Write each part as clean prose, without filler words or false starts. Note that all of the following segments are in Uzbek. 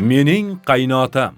Mening qaynotam.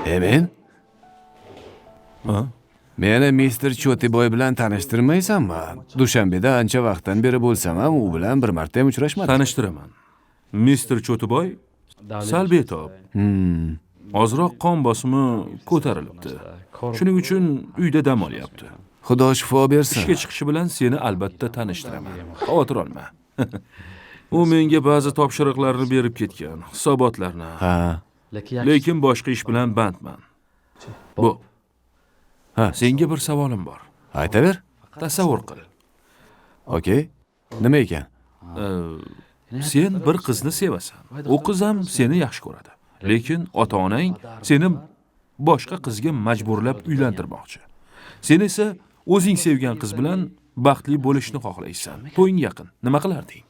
Emin? Ha? Meni Mr. Chotiboy bilan tanishtirmaysanmi? Dushanbeda ancha vaqtdan beri bo'lsam ham u bilan bir marta ham uchrashmadim. Tanishtiraman. Mr. Chotiboy sal betob. Ozroq qon bosimi ko'tarilibdi. Shuning uchun uyda dam olyapti. Xudo shifo bersin. Ishga chiqishi bilan seni albatta tanishtiraman. Xavotir olma. U menga ba'zi topshiriqlarni berib ketgan, hisobotlarni. Ha. Lekin boshqa ish bilan bandman. Bu. Ha. Senga bir savolim bor. Aytaver. Tasavvur qil. Okey. Nima ekan? Sen bir qizni sevasan. U qiz ham seni yaxshi ko'radi. Lekin ota-onang seni boshqa qizga majburlab uylantirmoqchi. Sen esa o'zing sevgan qiz bilan baxtli bo'lishni xohlaysan. To'ying yaqin. Nima qilarding?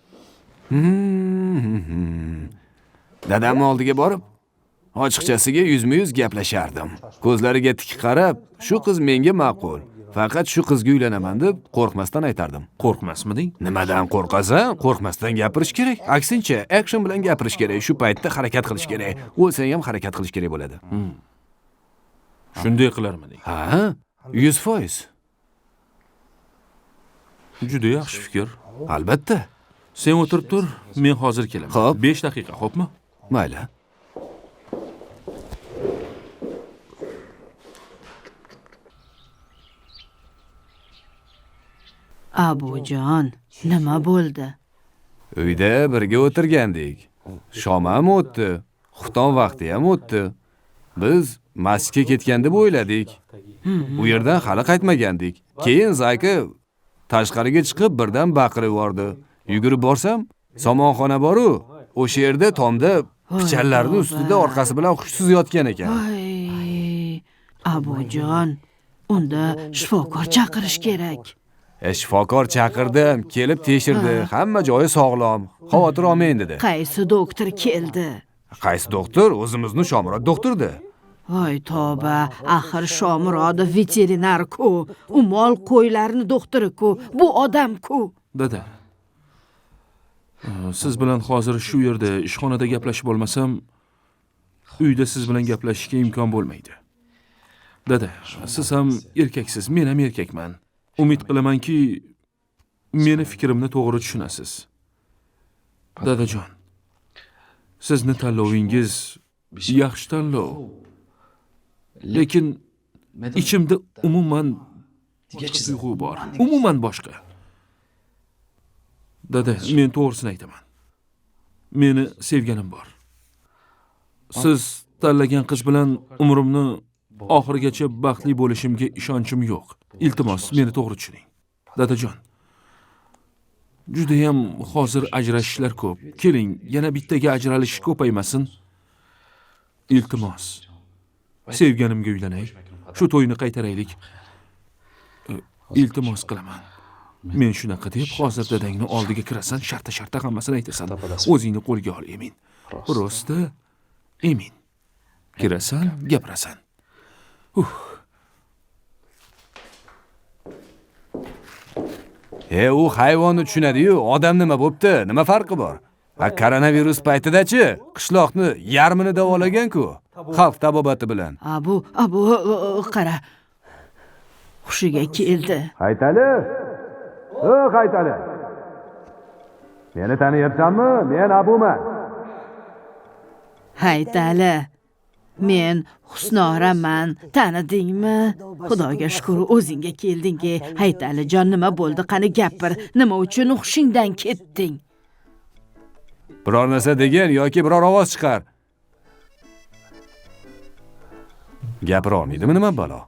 Dadamning oldiga borib, ochiqchasiga yuzma-yuz gaplashardim. Ko'zlariga tik qarab, shu qiz menga ma'qul. Faqat shu qizga uylanaman deb qo'rqmasdan aytardim. Qo'rqmasmiding? Nimadan qo'rqasan? Qo'rqmasdan gapirish kerak. Aksincha, action bilan gapirish kerak. Shu paytda harakat qilish kerak. O'lsang ham harakat qilish kerak bo'ladi. Shunday qilarmiding? Ha, 100%. Juda yaxshi fikr. Albatta. Sen o'tirib tur, men hozir kelaman. Xo'p. 5 daqiqa, xo'pmi? Mayli. Abujon, nima bo'ldi? Uyda birga o'tirgandik. Shom ham o'tdi, xufton vaqti ham o'tdi. Biz masjidga ketgan deb o'yladik. U yerdan hali qaytmagandik. Keyin Zayka tashqariga chiqib birdan baqirib yubordi. Yugurib borsam, somonxona bor-u, o'sha yerda tomda pichanlarning ustida orqasi bilan hushsiz yotgan ekan. Voy, Abujon, unda shifokor chaqirish kerak. Shifokor chaqirdim, kelib tekshirdi, hamma joyi sog'lom, xavotir olmang dedi. Qaysi doktor keldi? Qaysi doktor? O'zimizni Shomurod doktordi. Voy tavba, axir Shomurodov veterinar-ku, u mol qo'ylarni doktori-ku, bu odam-ku. Dada, siz bilan hozir shu yerda ishxonada gaplashib olmasam, uyda siz bilan gaplashishga imkon bo'lmaydi. Dada, siz ham erkaksiz, men ham erkakman. Umid qilamanki, meni fikrimni to'g'ri tushunasiz. Dadajon, sizni tanlovingiz yaxshi tanlov. Lekin ichimda umuman boshqa tuyg'u bor. Umuman boshqa. Dada, men to'g'risini aytaman. Meni sevganim bor. Siz tanlagan qiz bilan umrimni oxirigacha baxtli bo'lishimga ishonchim yo'q. Iltimos, meni to'g'ri tushuning. Dadajon, Judayam hozir ajrashishlar ko'p. Keling, yana bittaga ajralish ko'paymasin. Iltimos. Sevganimga uylanay. Shu to'yni qaytaraylik. Iltimos qilaman. Men shunaqa deb hozir dadangni oldiga kirasan, sharta-sharta hammasini aytasan. O'zingni qo'lga ol, Emin. Rosta Emin. Kirasan, gapirasan. U hayvonni tushunadi-yu, odam nima bo'pti? Nima farqi bor? Koronavirus paytida-chi, qishloqni yarmini davolagan-ku, xalq tabobati bilan. Abu, qara. Hushiga keldi. Haytali. Haytali. Meni taniyapsanmi? Men Abuman. Haytali. Men Husnoraman, tanidingmi? Xudoga shukr, o'zingga keldingki. Haytalijon, nima bo'ldi? Qani gapir. Nima uchun hushingdan ketding? Biror narsa degin yoki biror ovoz chiqar. Gapira olmaydimi nima balo?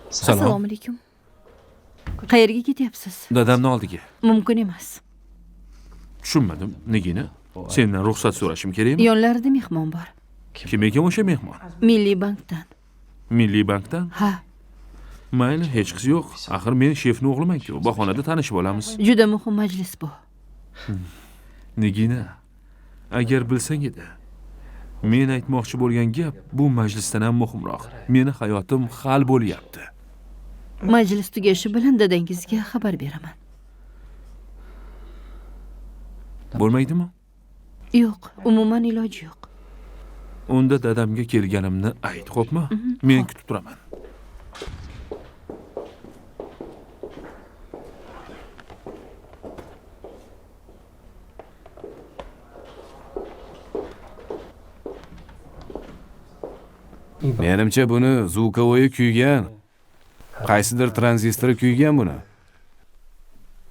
Assalomu alaykum. Qayerga ketyapsiz? Dadamni oldiga. Mumkin emas. Tushunmadim, Nigina. Sendan ruxsat so'rashim kerakmi? Yonlarida mehmon bor. Kim ekan o'sha mehmon? Milliy bankdan. Milliy bankdan? Ha. Mayli, hech qisi yo'q. Axir men shefni o'g'liman-ku. Bahonada tanishib olamiz. Juda muhim majlis bu. Nigina, agar bilsang edi, men aytmoqchi bo'lgan gap bu majlisdan ham muhimroq. Meni hayotim hal bo'lyapti. Majlis tugashi bilan dadangizga xabar beraman. Bo'lmaydimi? Yo'q, umuman iloji yo'q. Unda dadamga kelganimni ayt, xo'pmi? Men kutib turaman. Menimcha buni zukovoyi kuygan. Qaysidir tranzistori kuygan buni.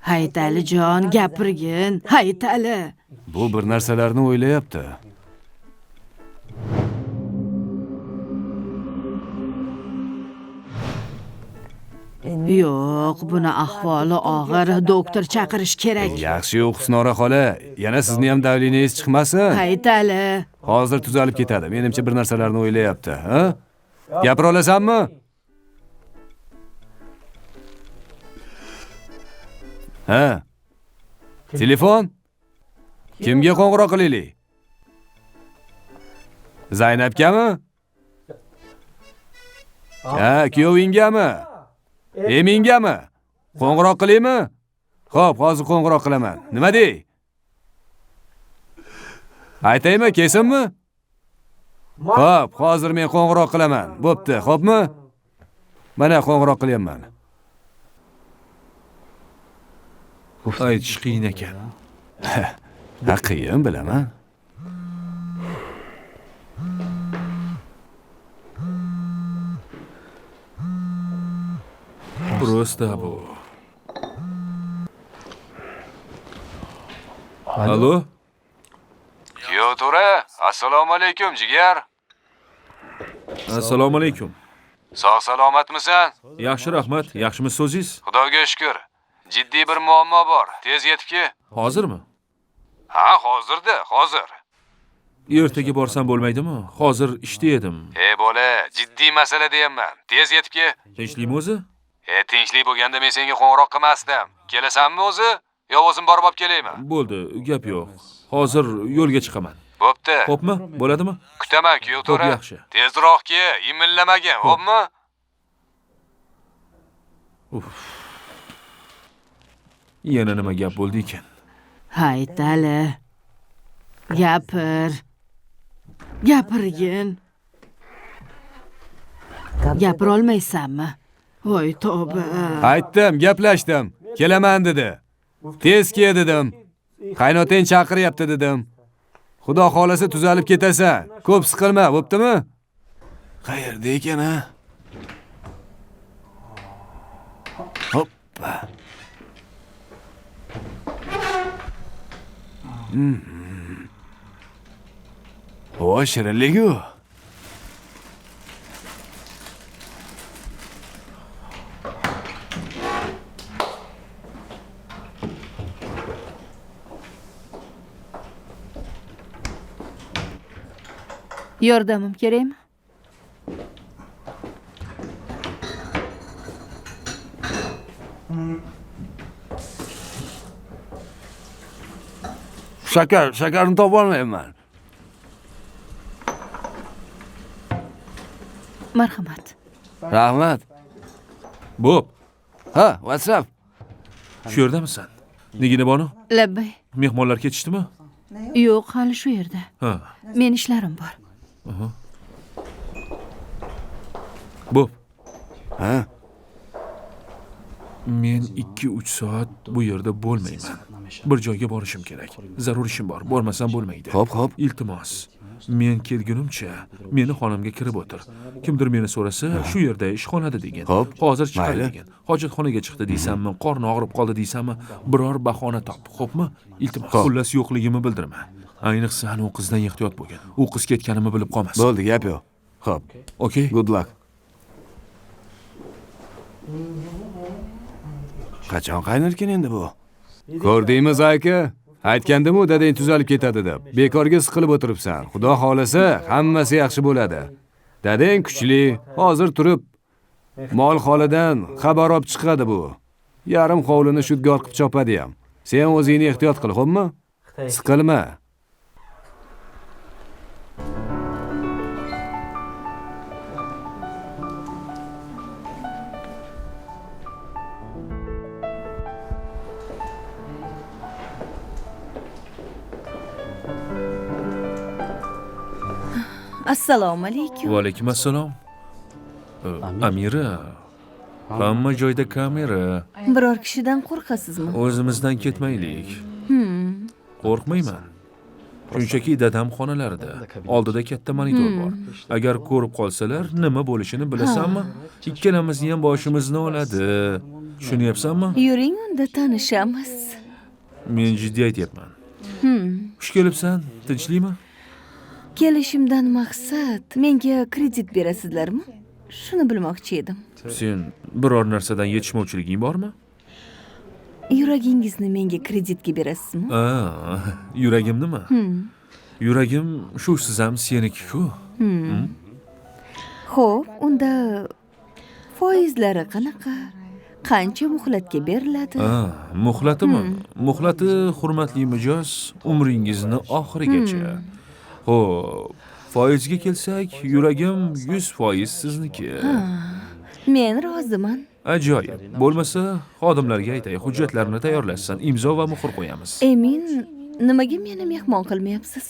Haytalijon, gapirgin, Haytali. Bu bir narsalarni o'ylayapti. Yo'q, buni ahvoli og'ir, doktor chaqirish kerak. Yaxshi yo'q, Husnora xola, yana sizni ham davlingiz chiqmasin. Haytali. Hozir tuzalib ketadi. Menimcha bir narsalarni o'ylayapti, ha? Gapira olasanmi? Ha. Telefon? Kimga qo'ng'iroq qilaylik? Zaynabgami? Ha, kuyovingami? Emingami? Qo'ng'iroq qilaymi? Xo'p, hozir qo'ng'iroq qilaman. Nima dey? Aytaymi, kelsinmi? Xo'p, hozir men qo'ng'iroq qilaman. Bo'pti, xo'pmi? Mana qo'ng'iroq qilyapman. Aytish qiyin ekan. Ha, qiyin bilaman. Просто bu. Alo? Yo, to'ra, assalomu alaykum, jigar. Assalomu alaykum. Sog' salomatmisan? Yaxshi, rahmat. Yaxshimisiz o'zingiz? Xudoga shukr. Jiddiy bir muammo bor. Tez yetib kel. Hozirmi? Ha, hozirda, hozir. Ertaga borsam bo'lmaydimi? Hozir ishda edim. Ey bola, jiddiy masala deyapman. Tez yetib kel. Tinchlikmi o'zi? Tinchlik bo'lganda men senga qo'ng'iroq qilmasdim. Kelasanmi o'zi? Yo o'zim borib olib kelaymi? Bo'ldi, gap yo'q. Hozir yo'lga chiqaman. Bo'pti. Xo'pmi? Bo'ladimi? Kutaman, kuyov to'ra. Xo'p, yaxshi. Tezroq kel, imillamagin, xo'pmi? Uf. Yana nima gap bo'ldi ekan? Haytali. Gapir. Gapirgin. Gapira olmaysanmi? Voy tavba. Aytdim, gaplashdim. Kelaman dedi. Tez kel dedim. Qaynotang chaqiryapti dedim. Xudo xolasa tuzalib ketasan. Ko'p siqilma, bo'ptimi? Qayerda ekan ha? Hoppa. O shirinlik-ku. Yordamim kerakmi? Shakarni topolmayman. Marhamat. Rahmat. Bo'p. Ha, WhatsApp. Shu yerdamisan? Nigina bonu? Labbay. Mehmonlar ketishdimi? Yo'q, hali shu yerda. Ha. Men ishlarim bor. Bo'p. Ha? Men 2-3 soat bu yerda bo'lmayman. Bir joyga borishim kerak. Zarur ishim bor. Bormasam bo'lmaydi. Xo'p, xo'p. Iltimos. Men kelgunimcha meni xonamga kirib o'tir. Kimdir meni so'rasa, shu yerda ishxonada degan. Xo'p. Hozir chiqadi degan. Hojatxonaga chiqdi deysanmi, qorni og'rib qoldi deysanmi, biror bahona top. Xo'pmi? Iltimos. Xullas yo'qligimni bildirma. Ayniqsa u qizdan ehtiyot bo'lgin. U qiz ketganimni bilib qolmasin. Bo'ldi, gap yo'q. Xo'p. Okay. Good luck. Qachon qaynarkan endi bu? Ko'rdingmi, aka? Aytgandim-u, dadang tuzalib ketadi deb. Bekorga siqilib o'tiribsan. Xudo xolasa, hammasi yaxshi bo'ladi. Dadang kuchli, hozir turib mol holidan xabar olib chiqadi bu. Yarim hovlini shudgor qilib chopadi ham. Sen o'zingni ehtiyot qil, xo'pmi? Siqilma. Assalomu alaykum. Va alaykum assalom. Amira, hamma joyda kamera. Biror kishidan qo'rqasizmi? O'zimizdan ketmaylik. Qo'rqmayman. Shunchaki dadam xonalarida. Oldida katta monitor bor. Agar ko'rib qolsalar, nima bo'lishini bilasanmi? Ikkalamizni ham boshimizni oladi. Tushunyapsanmi? Yuring unda tanishamiz. Men jiddiy aytyapman. Xush kelibsan, tinchlikmi? Kelishimdan maqsad menga kredit berasizlarmi? Shuni bilmoqchi edim. Sen biror narsadan yetishmovchiliging bormi? Yuragingizni menga kreditga berasizmi? Yuragimnimi? Yuragim shusiz ham seniki-ku. Xo'p, unda foizlari qanaqa? Qancha muhlatga beriladi? Muhlatimi? Muhlati, hurmatli mijoz, umringizni oxirigacha. Xo'p, foizga kelsak, yuragim 100% sizniki. Men roziman. Ajoyib. Bo'lmasa, xodimlarga aytay, hujjatlarni tayyorlashsin, imzo va muhr qo'yamiz. Emin, nimaga meni mehmon qilmayapsiz?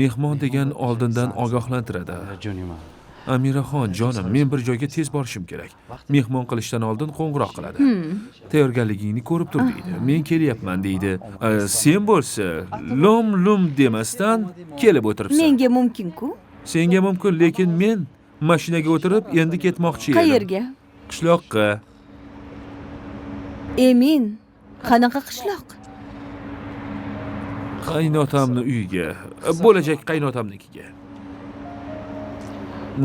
Mehmon degan oldindan ogohlantiradi. Amiraxon, jonim, men bir joyga tez borishim kerak. Mehmon qilishdan oldin qo'ng'iroq qiladi. Tayyorgarligingni ko'rib tur deydi. Men kelyapman deydi. Sen bo'lsa, lom-lum demasdan kelib o'tiribsan. Menga mumkin-ku? Senga mumkin, lekin men mashinaga o'tirib endi ketmoqchi edim. Qayerga? Qishloqqa. Emin, qanaqa qishloq? Qaynotamni uyiga, bo'lajak qaynotamnikiga.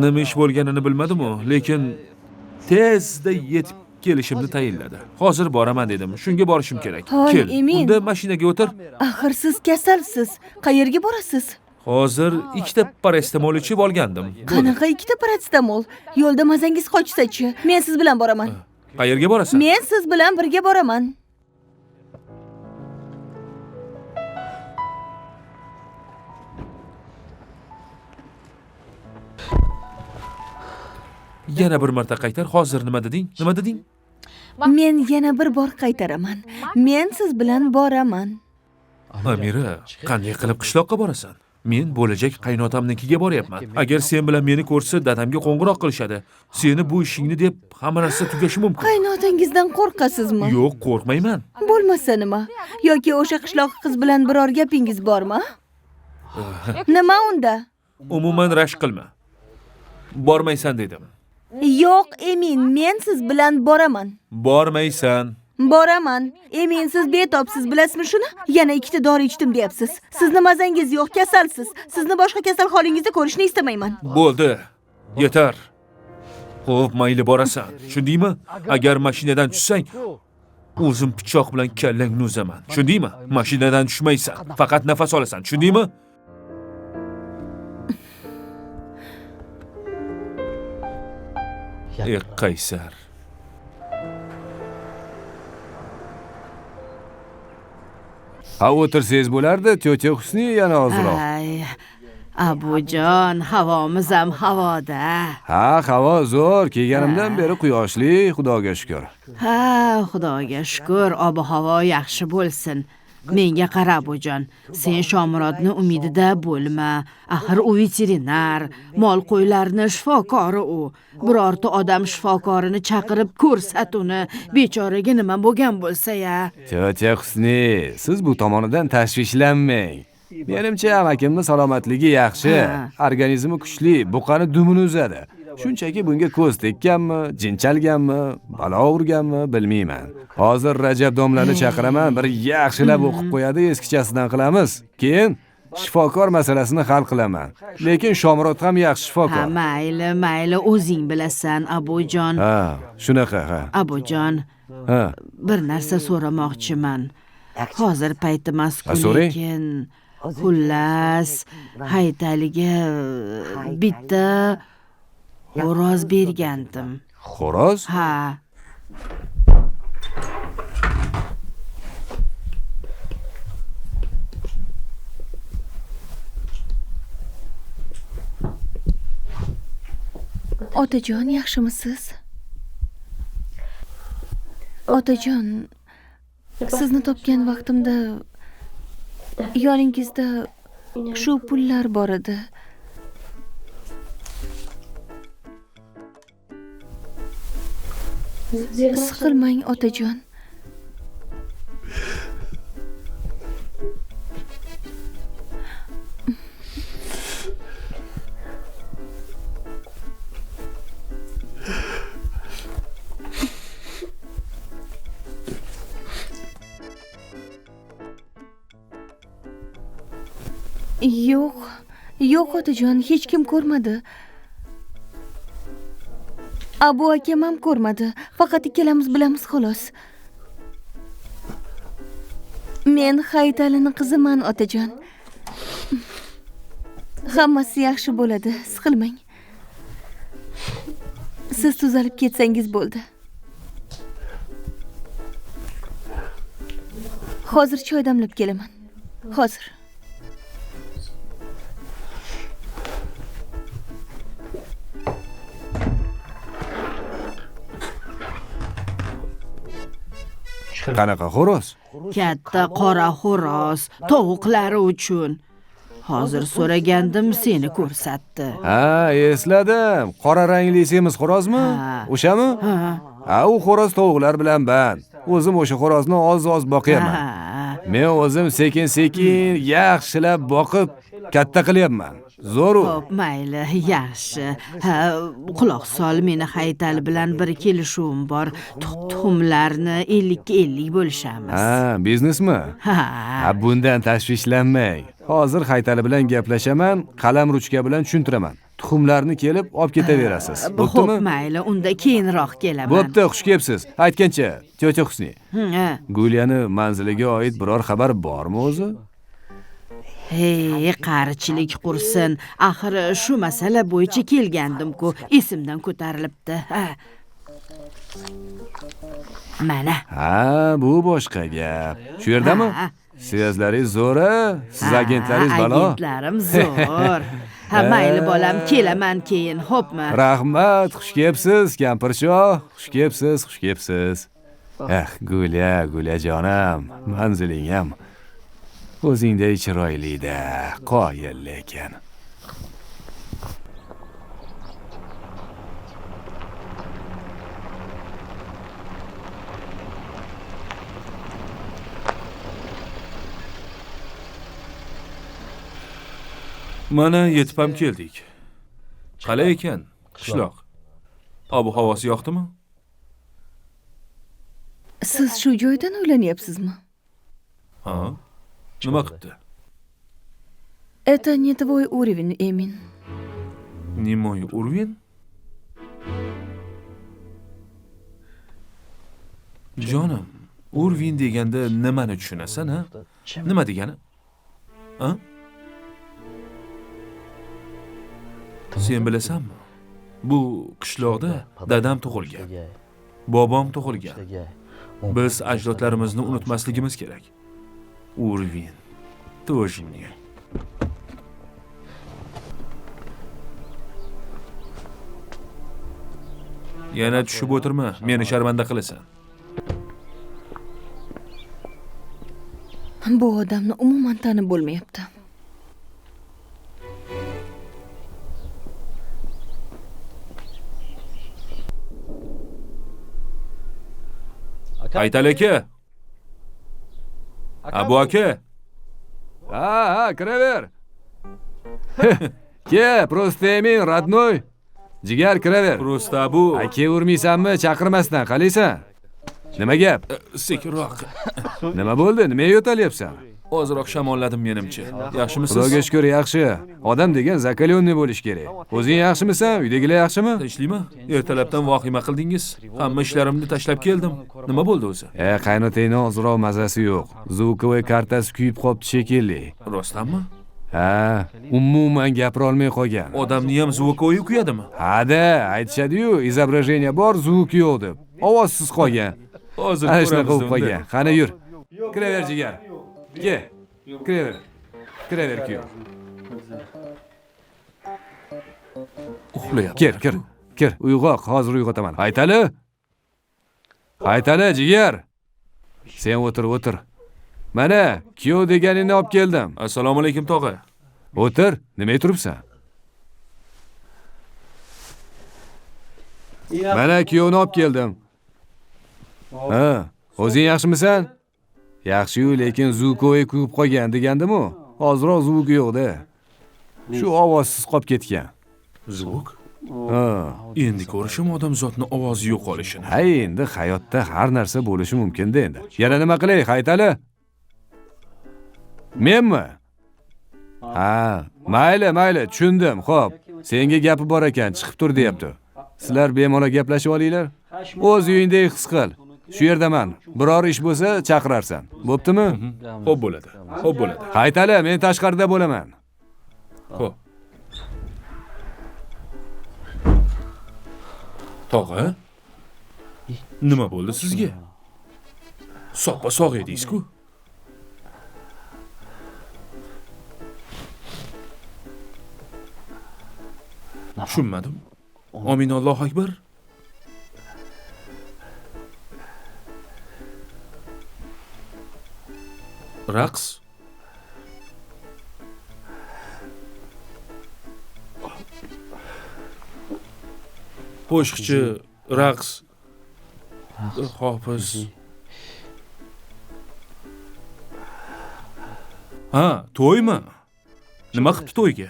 Nima ish bo'lganini bilmadim-u, lekin tezda yetib kelishimni tayinladi. Hozir boraman dedim. Shunga borishim kerak. Kel, unda mashinaga o'tir. Axir siz kasalsiz. Qayerga borasiz? Hozir 2 ta parasetamol ichib olgandim. Qanaqa 2 ta parasetamol? Yo'lda mazangiz qochsa-chi? Men siz bilan boraman. Qayerga borasan? Men siz bilan birga boraman. Yana bir marta qaytar. Hozir nima deding? Nima deding? Men yana bir bor qaytaraman. Men siz bilan boraman. Amira, qanday qilib qishloqqa borasan? Men bo'lajak qaynotamnikiga boryapman. Agar sen bilan meni ko'rsa, dadamga qo'ng'iroq qilishadi. Seni bu ishingni deb hamma narsa tugashi mumkin. Qaynotingizdan qo'rqasizmi? Yo'q, qo'rqmayman. Bo'lmasa nima? Yoki o'sha qishloq qiz bilan biror gapingiz bormi? Nima unda? Umuman rashk qilma. Bormaysan dedim. Yo'q, Emin, men siz bilan boraman. Bormaysan. Boraman. Emin, siz betobsiz, bilasizmi shuni? Yana 2 ta dori ichdim deyapsiz. Sizni mazangiz yo'q, kasalsiz. Sizni boshqa kasal holingizda ko'rishni istamayman. Bo'ldi. Yetar. Xo'p, mayli borasan. Tushundingmi? Agar mashinadan tushsang, o'zim pichoq bilan kallangni uzaman. Tushundingmi? Mashinadan tushmaysan. Faqat nafas olasan. Tushundingmi? Qaysar. Ha, o'tirsangiz bo'lardi, tyo'tya Husni yana ozroq. Ay, Abujon, havomiz ham havoda. Ha, havo zo'r, kelganimdan beri quyoshli, Xudoga shukr. Ha, Xudoga shukr, ob-havo yaxshi bo'lsin. Menga qara, Abujon, sen Shomurodni umidida bo'lma. Axir u veterinar, mol qo'ylarni shifokori u. Birorta odam shifokorini chaqirib ko'rsat uni. Bechoraga nima bo'lgan bo'lsa-ya. Tyo'tya Husni, siz bu tomonidan tashvishlanmang. Menimcha amakimning salomatligi yaxshi, organizmi kuchli, buqani dumini uzadi. Shunchaki bunga ko'z tekkanmi, jin chalganmi, balo urganmi bilmayman. Hozir Rajab domlani chaqiraman, bir yaxshilab o'qib qo'yadi, eskichasidan qilamiz. Keyin shifokor masalasini hal qilaman. Lekin Shomurod ham yaxshi shifokor. Ha, mayli, mayli, o'zing bilasan, Abujon. Ha, shunaqa, ha. Abujon, ha, bir narsa so'ramoqchiman. Hozir payti emas-ku, lekin xullas, Haytaliga bitta xo'roz bergandim. Xo'roz? Ha. Otajon, yaxshimisiz? Otajon, sizni topgan vaqtimda yoningizda shu pullar bor edi. Siqilmang, otajon. Yo'q, yo'q otajon, hech kim ko'rmadi. Abu akam ham ko'rmadi. Faqat ikkalamiz bilamiz xolos. Men Hayitalining qiziman, otajon. Hammasi yaxshi bo'ladi, siqilmang. Siz tuzalib ketsangiz bo'ldi. Hozir choy damlab kelaman. Hozir. Qanaqa xo'roz? Katta qora xo'roz, tovuqlari uchun. Hozir so'ragandim, seni ko'rsatdi. Ha, esladim. Qora rangli semiz xo'rozmi? O'shami? Ha. Ha, u xo'roz tovuqlar bilan band. O'zim o'sha xo'rozni oz-oz boqyapman. Men o'zim sekin-sekin yaxshilab boqib katta qilyapman. Zo'r-u. Xo'p, mayli, yaxshi. Ha, quloq sol, meni Hayitali bilan bir kelishuvim bor. Tuxumlarni 50-50 bo'lishamiz. Ha, biznesmi? Ha. Ha, bundan tashvishlanmang. Hozir Hayitali bilan gaplashaman, qalam ruchka bilan tushuntiraman. Tuxumlarni kelib olib ketaverasiz. Bo'ptimi? Xo'p, mayli, unda keyinroq kelaman. Bo'pti, xush kelibsiz. Aytgancha, tyo'tya Husni. Gulyani manziliga oid biror xabar bormi o'zi? Hey, qarichilik qursin. Axir shu masala bo'yicha kelgandim-ku, esimdan ko'tarilibdi. Ha. Mana. Ha, bu boshqa gap. Shu yerdami? Sezlaringiz zo'r-a? Siz agentlaringiz balo. Agentlarim zo'r. Ha, mayli bolam, kelaman keyin, xo'pmi? Rahmat, xush kelibsiz, kampircho. Xush kelibsiz, xush kelibsiz. Eh, Gulya, Gulyajonim, manziling ham o'zingday chiroyli-da, qoyil lekin. Mana yetib ham keldik. Qalay ekan qishloq? Ob-havosi yoqdimi? Siz shu joydan uylanyapsizmi? Ha. Nima qilibdi? Это не твой уровень, Эмин. Не мой уровень? Jonim, уровень deganda nimani tushunasan, ha? Nima degani? Ha? Sen bilasanmi? Bu qishloqda dadam tug'ilgan, bobom tug'ilgan. Biz ajdodlarimizni unutmasligimiz kerak. Уровень тоже мне. Yana tushib o'tirma, meni sharmanda qilasan. Bu odamni umuman tanib bo'lmayapti. Aytali aka. Abu aka. Ha, ha, kiraver. Ke, просто emin, родной. Jigar kiraver. Просто Abu. Aka urmaysanmi, chaqirmasdan qalaysan? Nima gap? Sekinroq. Nima bo'ldi? Nimaga yo'talyapsan? Ozroq shamolladim menimcha. Yaxshimisiz? Xudoga shukr, yaxshi. Odam degan zakalonniy bo'lish kerak. O'zing yaxshimisan? Uydagilar yaxshimi? Tinchlikmi? Ertalabdan vahima qildingiz. Hamma ishlarimni tashlab keldim. Nima bo'ldi o'zi? Qaynotangni ozroq mazasi yo'q. Звуковой kartasi kuyib qopti shekilli. Rostdanmi? Ha, umuman gapira olmay qolgan. Odamni ham звуковой kuyadimi? Ha-da, aytishadi-yu, изображение bor, zvuk yo'q deb. Ovozsiz qolgan. Hozir Ana shunaqa ko'ramiz bo'lib unda. qolgan. Qani yur. Kiraver jigar. Ke. Kiraver. Kiraver kuyov. Uxlayapti. Kir, kir. Kir, uyg'oq, hozir uyg'otaman. Aytali. Aytali jigar. Sen o'tir, o'tir. Mana, kuyov deganingni olib keldim. Assalomu alaykum tog'a. O'tir, nimaga turibsan? Mana kuyovni olib keldim. Ha, o'zing yaxshimisan? Yaxshi-yu, lekin звуковой kuyib qolgan degandim-u. Ozroq zvuk yo'q-da. Shu ovozsiz qolib ketgan. Zvuk? Ha. Endi ko'rishim odamzodni ovozi yo'qolishini. Ha, endi hayotda har narsa bo'lishi mumkin-da endi. Yana nima qilay, Haytali? Menmi? Ha, mayli, mayli, tushundim. Xo'p, senga gapi bor ekan, chiqib tur deyapti. Sizlar bemalol gaplashib olinglar. O'z uyingdek his qil. Shu yerdaman. Biror ish bo'lsa chaqirarsan. Bo'ptimi? Xo'p bo'ladi. Xo'p bo'ladi. Haytali, men tashqarida bo'laman. Xo'p. Tog'a, nima bo'ldi sizga? Soppa-sog' edingiz-ku. Tushunmadim. Amin, Allohu akbar. Raqs. Qo'shiqchi, raqs, hofiz. Ha, to'ymi? Nima qilibdi to'yga?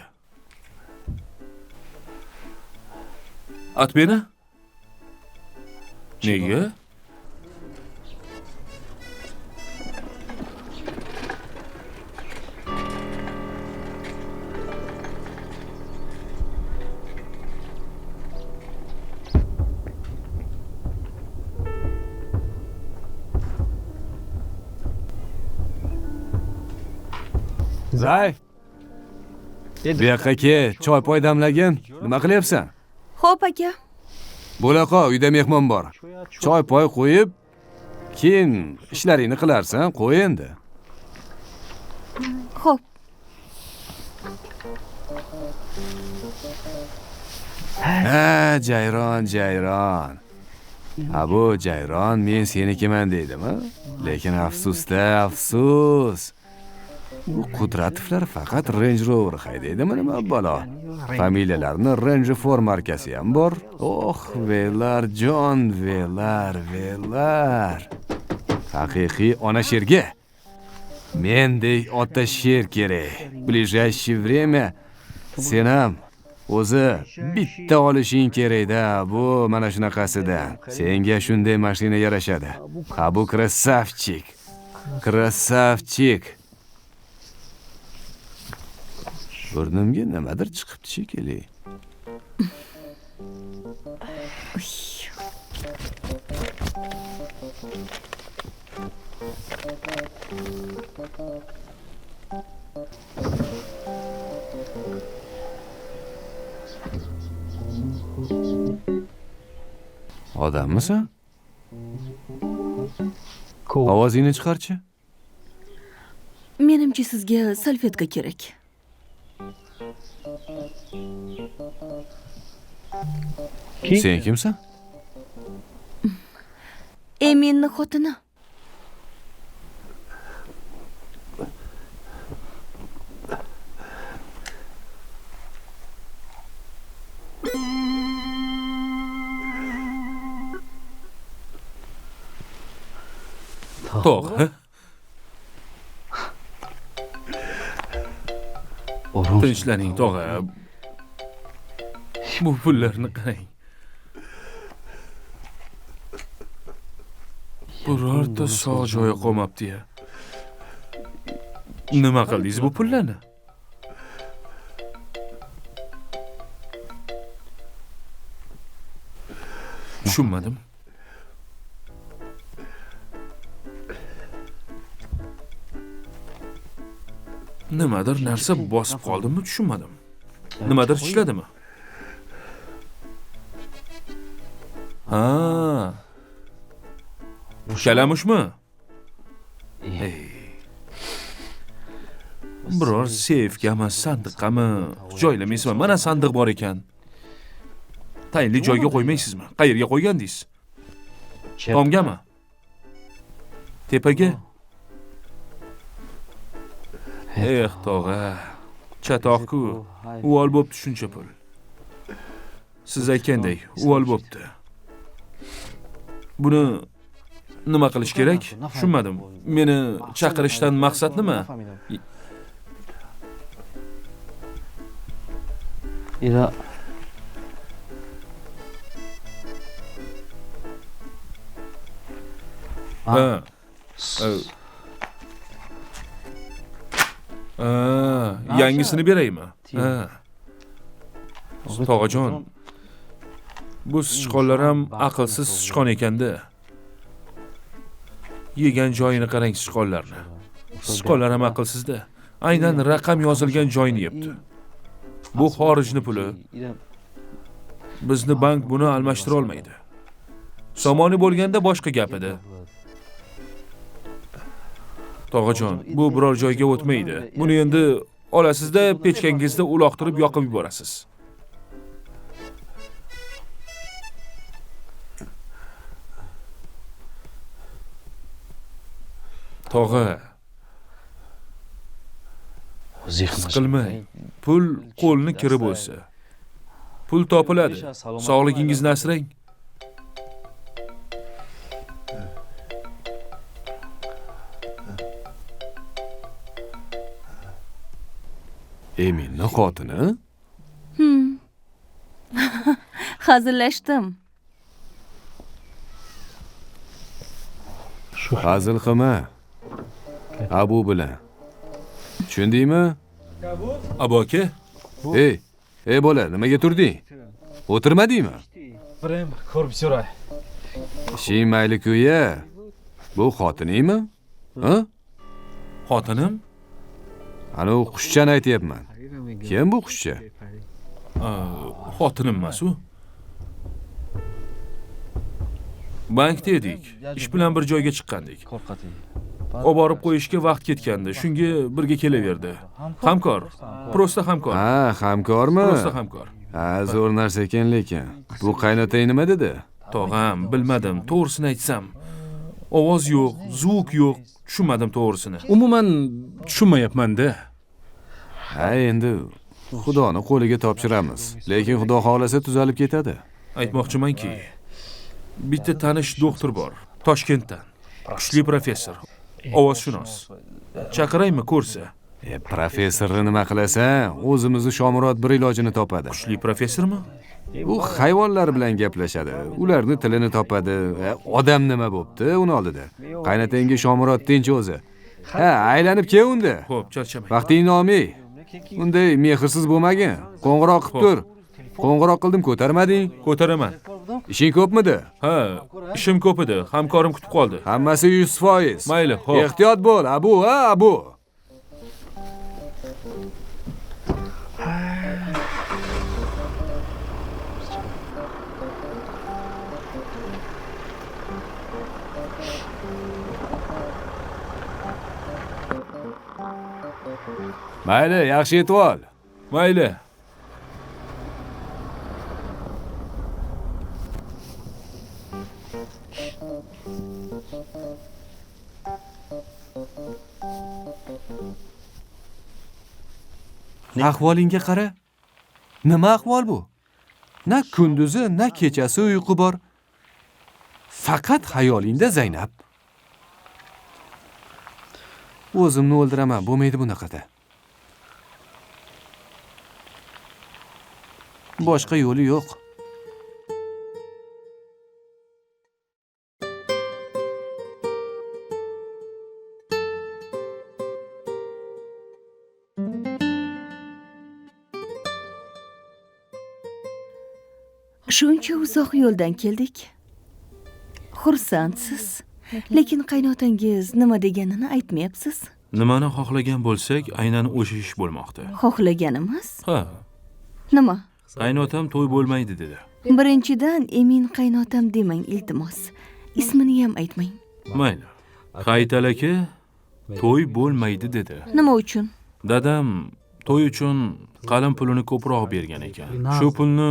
Atmena? Nega? Zay. Bu yoqqa kel, choy poy damlagin. Nima qilyapsan? Xo'p aka. Bo'la qol, uyda mehmon bor. Choy poy qo'yib, keyin ishlaringni qilarsan, qo'y endi. Xo'p. Ha, Jayron, Jayron. Ha, bu Jayron men senikiman deydimi? Lekin afsusda, afsus. Bu Qudratovlar faqat Range Rover haydaydimi nima balo? Familiyalarini Range Rover markasi ham bor. Oh, velar jon, velar, velar. Haqiqiy ona sherga mendek ota sher kerak. Ближайшее время sen ham o'zi bitta olishing kerak-da, bu mana shunaqasidan. Senga shunday mashina yarashadi. Ha, bu красавчик. Красавчик. Burnimga nimadir chiqibdi shekilli. Odammisan? Ovozingni chiqarchi. Menimcha sizga salfetka kerak. Sen kimsan? Eminni xotini. Tog'a. Tinchlaning tog'a. Bu pullarni qarang. Birorta sog' joyi qolmabdi-ya. Nima qildingiz bu pullarni? Tushunmadim. Nimadir narsa bosib qoldimmi, tushunmadim. Nimadir tishladimi? Ha. Kalamushmi? Biror seyfgami, sandiqqami joylamaysizmi? Mana sandiq bor ekan. Tayinli joyga qo'ymaysizmi? Qayerga qo'ygandingiz? Tomgami? Tepaga? Eh, tog'a, chatoq-ku. Uvol bo'pti shuncha pul. Siz aytgandek, uvol bo'pti. Buni nima qilish kerak? Tushunmadim. Meni chaqirishdan maqsad nima? Ha. Yangisini beraymi? Ha. Tog'ajon, bu sichqonlar ham aqlsiz sichqon ekanda. Yegan joyini qarang sichqonlarni. Sichqonlar ham aqlsizda. Aynan raqam yozilgan joyini yebdi. Bu xorijni puli. Bizni bank buni almashtira olmaydi. Somoni bo'lganda boshqa gap edi. Tog'ajon, bu biror joyga o'tmaydi. Buni endi olasizda pechkangizda uloqtirib yoqib yuborasiz. Tog'a, siqilmang. Pul qo'lni kiri bo'lsa, pul topiladi. Sog'ligingizni asrang. Eminni xotini? Hazillashdim. Hazil qilma. Abu bilan. Tushundingmi? Abu aka? Ey, ey bola, nimaga turding? O'tirmadingmi? Ishing mayli-ku-ya. Bu xotiningmi? Ha? Xotinim? Ana u qushchani aytyapman. Kim bu qushcha? Xotinim emas u. Bankda edik. Ish bilan bir joyga chiqqandik. Olib borib qo'yishga vaqt ketgandi. Shunga birga kelaverdi. Hamkor. Prosta hamkor. Ha, hamkormi? Prosta hamkor. Ha, zo'r narsa ekan lekin. Bu qaynotang nima dedi? Tog'am, bilmadim, to'g'risini aytsam. Ovoz yo'q, zvuk yo'q, tushunmadim to'g'risini. Umuman tushunmayapman-da. Ha, endi Xudoni qo'liga topshiramiz. Lekin Xudo xohlasa tuzalib ketadi. Aytmoqchimanki, bitta tanish doktor bor, Toshkentdan. Kuchli professor, ovozshunos. Chaqiraymi ko'rsa? Professorni nima qilasan? O'zimizni Shomurod bir ilojini topadi. Kuchli professormi? U hayvonlar bilan gaplashadi, ularni tilini topadi. Odam nima bo'pti uni oldida? Qaynatangga Shomurod tinch o'zi. Ha, aylanib kel unda. Xo'p, charchamang. Vaqtingni olmay. Unday mehrsiz bo'lmagin. Qo'ng'iroq qilib tur. Qo'ng'iroq qildim, ko'tarmading. Ko'taraman. Ishing ko'pmidi? Ha, ishim ko'p edi. Hamkorim kutib qoldi. Hammasi 100%. Mayli, xo'p. Ehtiyot bo'l, Abu, ha, Abu. Mayli, yaxshi yetib ol. Mayli. Ahvolingga qara. Nima ahvol bu? Na kunduzi, na kechasi uyqu bor. Faqat xayolingda Zaynab. O'zimni o'ldiraman, bo'lmaydi bunaqada. Boshqa yo'li yo'q. Shuncha uzoq yo'ldan keldik. Xursandsiz. Lekin qaynotangiz nima deganini aytmayapsiz. Nimani xohlagan bo'lsak, aynan o'sha ish bo'lmoqda. Xohlaganimiz? Ha. Nima? Qaynotam to'y bo'lmaydi dedi. Birinchidan Emin qaynotam demang, iltimos. Ismini ham aytmang. Mayli. Haytal aka to'y bo'lmaydi dedi. Nima uchun? Dadam to'y uchun qalin pulini ko'proq bergan ekan. Shu pulni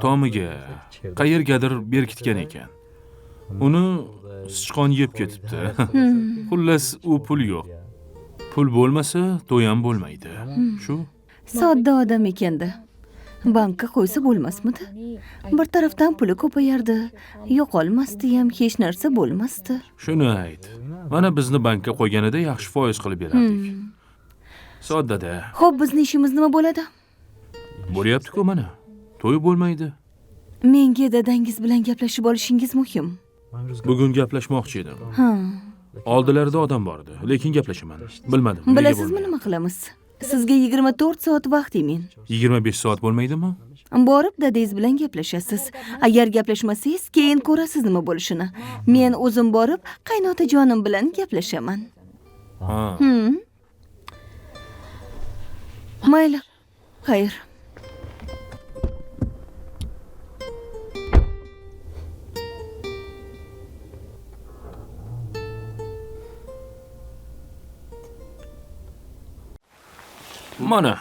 tomiga qayergadir berkitgan ekan. Uni sichqon yeb ketibdi. Xullas, u pul yo'q. Pul bo'lmasa, to'y ham bo'lmaydi. Shu. Sodda odam ekanda. Bankka qo'ysa bo'lmasmidi? Bir tarafdan puli ko'payardi, yo'qolmasdi ham, hech narsa bo'lmasdi. Shuni ayt. Mana bizni bankka qo'yganida yaxshi foiz qilib berardik. Soddada. Xo'p, bizni ishimiz nima bo'ladi? Bo'lyapti-ku mana. To'y bo'lmaydi. Menga dadangiz bilan gaplashib olishingiz muhim. Bugun gaplashmoqchi edim. Ha. Oldilarida odam bor edi, lekin gaplashaman. Bilmadim. Bilasizmi nima qilamiz? Sizga 24 soat vaqt emin. 25 soat bo'lmaydimi? Borib dadangiz bilan gaplashasiz. Agar gaplashmasangiz, keyin ko'rasiz nima bo'lishini. Men o'zim borib qaynotajonim bilan gaplashaman. Ha. Mayli. Xayr. Mana.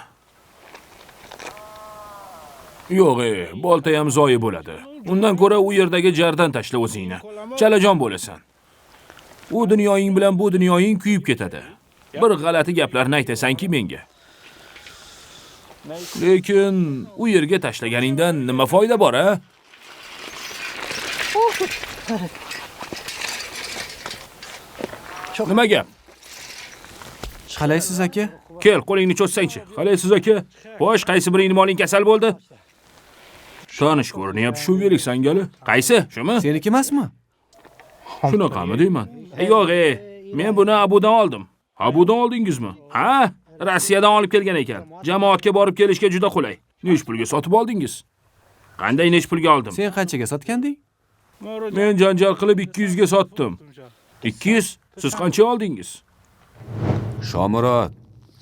Yo'q, bolta ham zoyi bo'ladi. Undan ko'ra u yerdagi jardan tashla o'zingni. Chalajon bo'lasan. U dunyoying bilan bu dunyoying kuyib ketadi. Bir g'alati gaplarni aytasan-ki menga. Lekin u yerga tashlaganingdan nima foyda bor, a? Nima gap? Qalaysiz aka? Kel, qo'lingni cho'zsangchi. Qalaysiz aka? Xo'sh, qaysi biringning moling kasal bo'ldi? Tanish ko'rinyapti shu velik sangali. Qaysi? Shumi? Seniki emasmi? Shunaqami deyman. Yo'q, men buni Abudan oldim. Abudan oldingizmi? Ha, Rossiyadan olib kelgan ekan. Jamoatga borib kelishga juda qulay. Nech pulga sotib oldingiz? Qanday nech pulga oldim? Sen qanchaga sotganding? Men janjal qilib 200 ga sotdim. 200? Siz qancha oldingiz? Shomurod,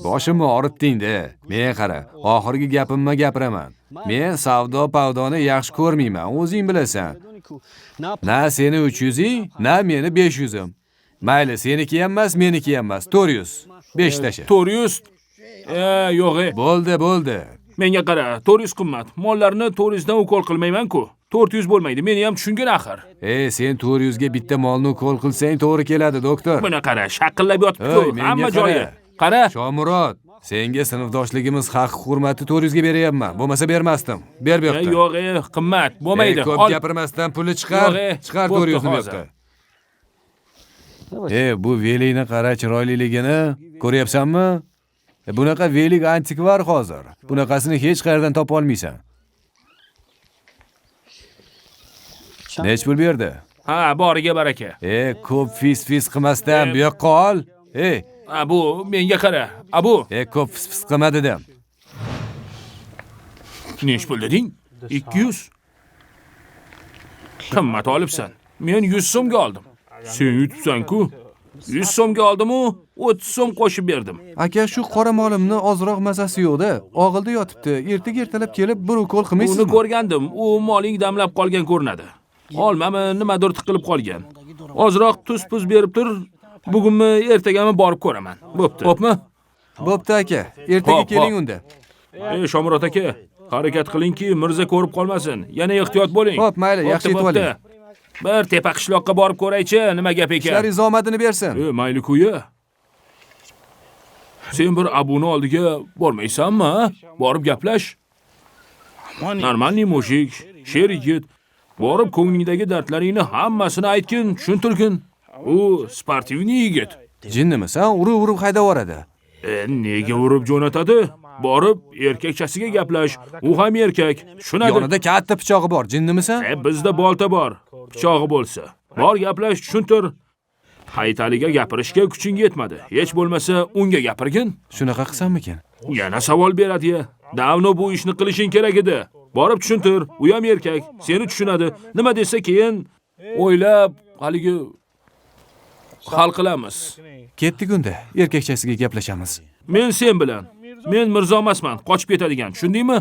boshimni og'ritding-da. Men qara, oxirgi gapimni gapiraman. Men savdo-pavdoni yaxshi ko'rmayman, o'zing bilasan. Na seni 300ing, na meni 500im. Mayli, seniki ham emas, meniki ham emas. 400. 5 tasha. 400? Yo'q. Bo'ldi, bo'ldi. Menga qara, 400 qimmat. Mollarni 400 dan ukol qilmayman-ku. 400 bo'lmaydi, meni ham tushungin axir. Sen 400 ga bitta molni ukol qilsang to'g'ri keladi, doktor. Buni qara, shaqillab yotibdi-ku, hamma joyi. Qara. Shomurod, senga sinfdoshligimiz haq hurmati 400 ga beryapman. Bo'lmasa bermasdim. Ber bu yoqda. Yo'q, qimmat, bo'lmaydi. Ko'p gapirmasdan pulni chiqar. Chiqar 400 ni bu yoqda. Bu velikni qara, chiroyliligini ko'ryapsanmi? Bunaqa velik antikvar hozir. Bunaqasini hech qayerdan topa olmaysan. Nech pul berdi? Ha, boriga baraka. Ko'p fis-fis qilmasdan bu yoqqa ol. Abu, menga qara. Abu. Ko'p fis-fis qilma dedim. Nech pul deding? 200. Qimmat olibsan. Men 100 so'mga oldim. Sen yutibsan-ku. 100 so'mga oldim-u, 30 so'm qo'shib berdim. Aka, shu qora molimni ozroq mazasi yo'q-da. Og'ilda yotibdi. Ertaga ertalab kelib bir ukol qilmaysizmi? Uni ko'rgandim. U moling damlab qolgan ko'rinadi. Olmami, nimadir tiqilib qolgan. Ozroq tuz-puz berib tur. Bugunmi, ertagami borib ko'raman. Bo'pti. Xo'pmi? Bo'pti aka, ertaga keling unda. Ey Shomurod aka, harakat qilingki, Mirza ko'rib qolmasin. Yana ehtiyot bo'ling. Xo'p, mayli, yaxshi yetib oling. Bir tepa qishloqqa borib ko'raychi, nima gap ekan. Ishlaringiz omadini bersin. Mayli-ku-ya. Sen bir Abuni oldiga bormaysanmi? Borib gaplash. Normalniy mujik, sher yigit. Borib ko'nglingdagi dardlaringni hammasini aytgin, tushuntirgin. U sportivniy yigit. Jinnimisan? Urib-urib haydab yuboradi. Nega urib jo'natadi? Borib erkakchasiga gaplash. U ham erkak, tushunadi. Yonida katta pichog'i bor, jinnimisan? Bizda bolta bor, pichog'i bo'lsa. Bor gaplash, tushuntir. Haytaliga gapirishga kuching yetmadi. Hech bo'lmasa unga gapirgin. Shunaqa qilsammikin? Yana savol beradi-ya. Davno bu ishni qilishing kerak edi. Borib tushuntir, u ham erkak, seni tushunadi. Nima desa keyin o'ylab haligi hal qilamiz. Ketdik unda, erkakchasiga gaplashamiz. Men sen bilan. Men Mirzo emasman, qochib ketadigan, tushundingmi?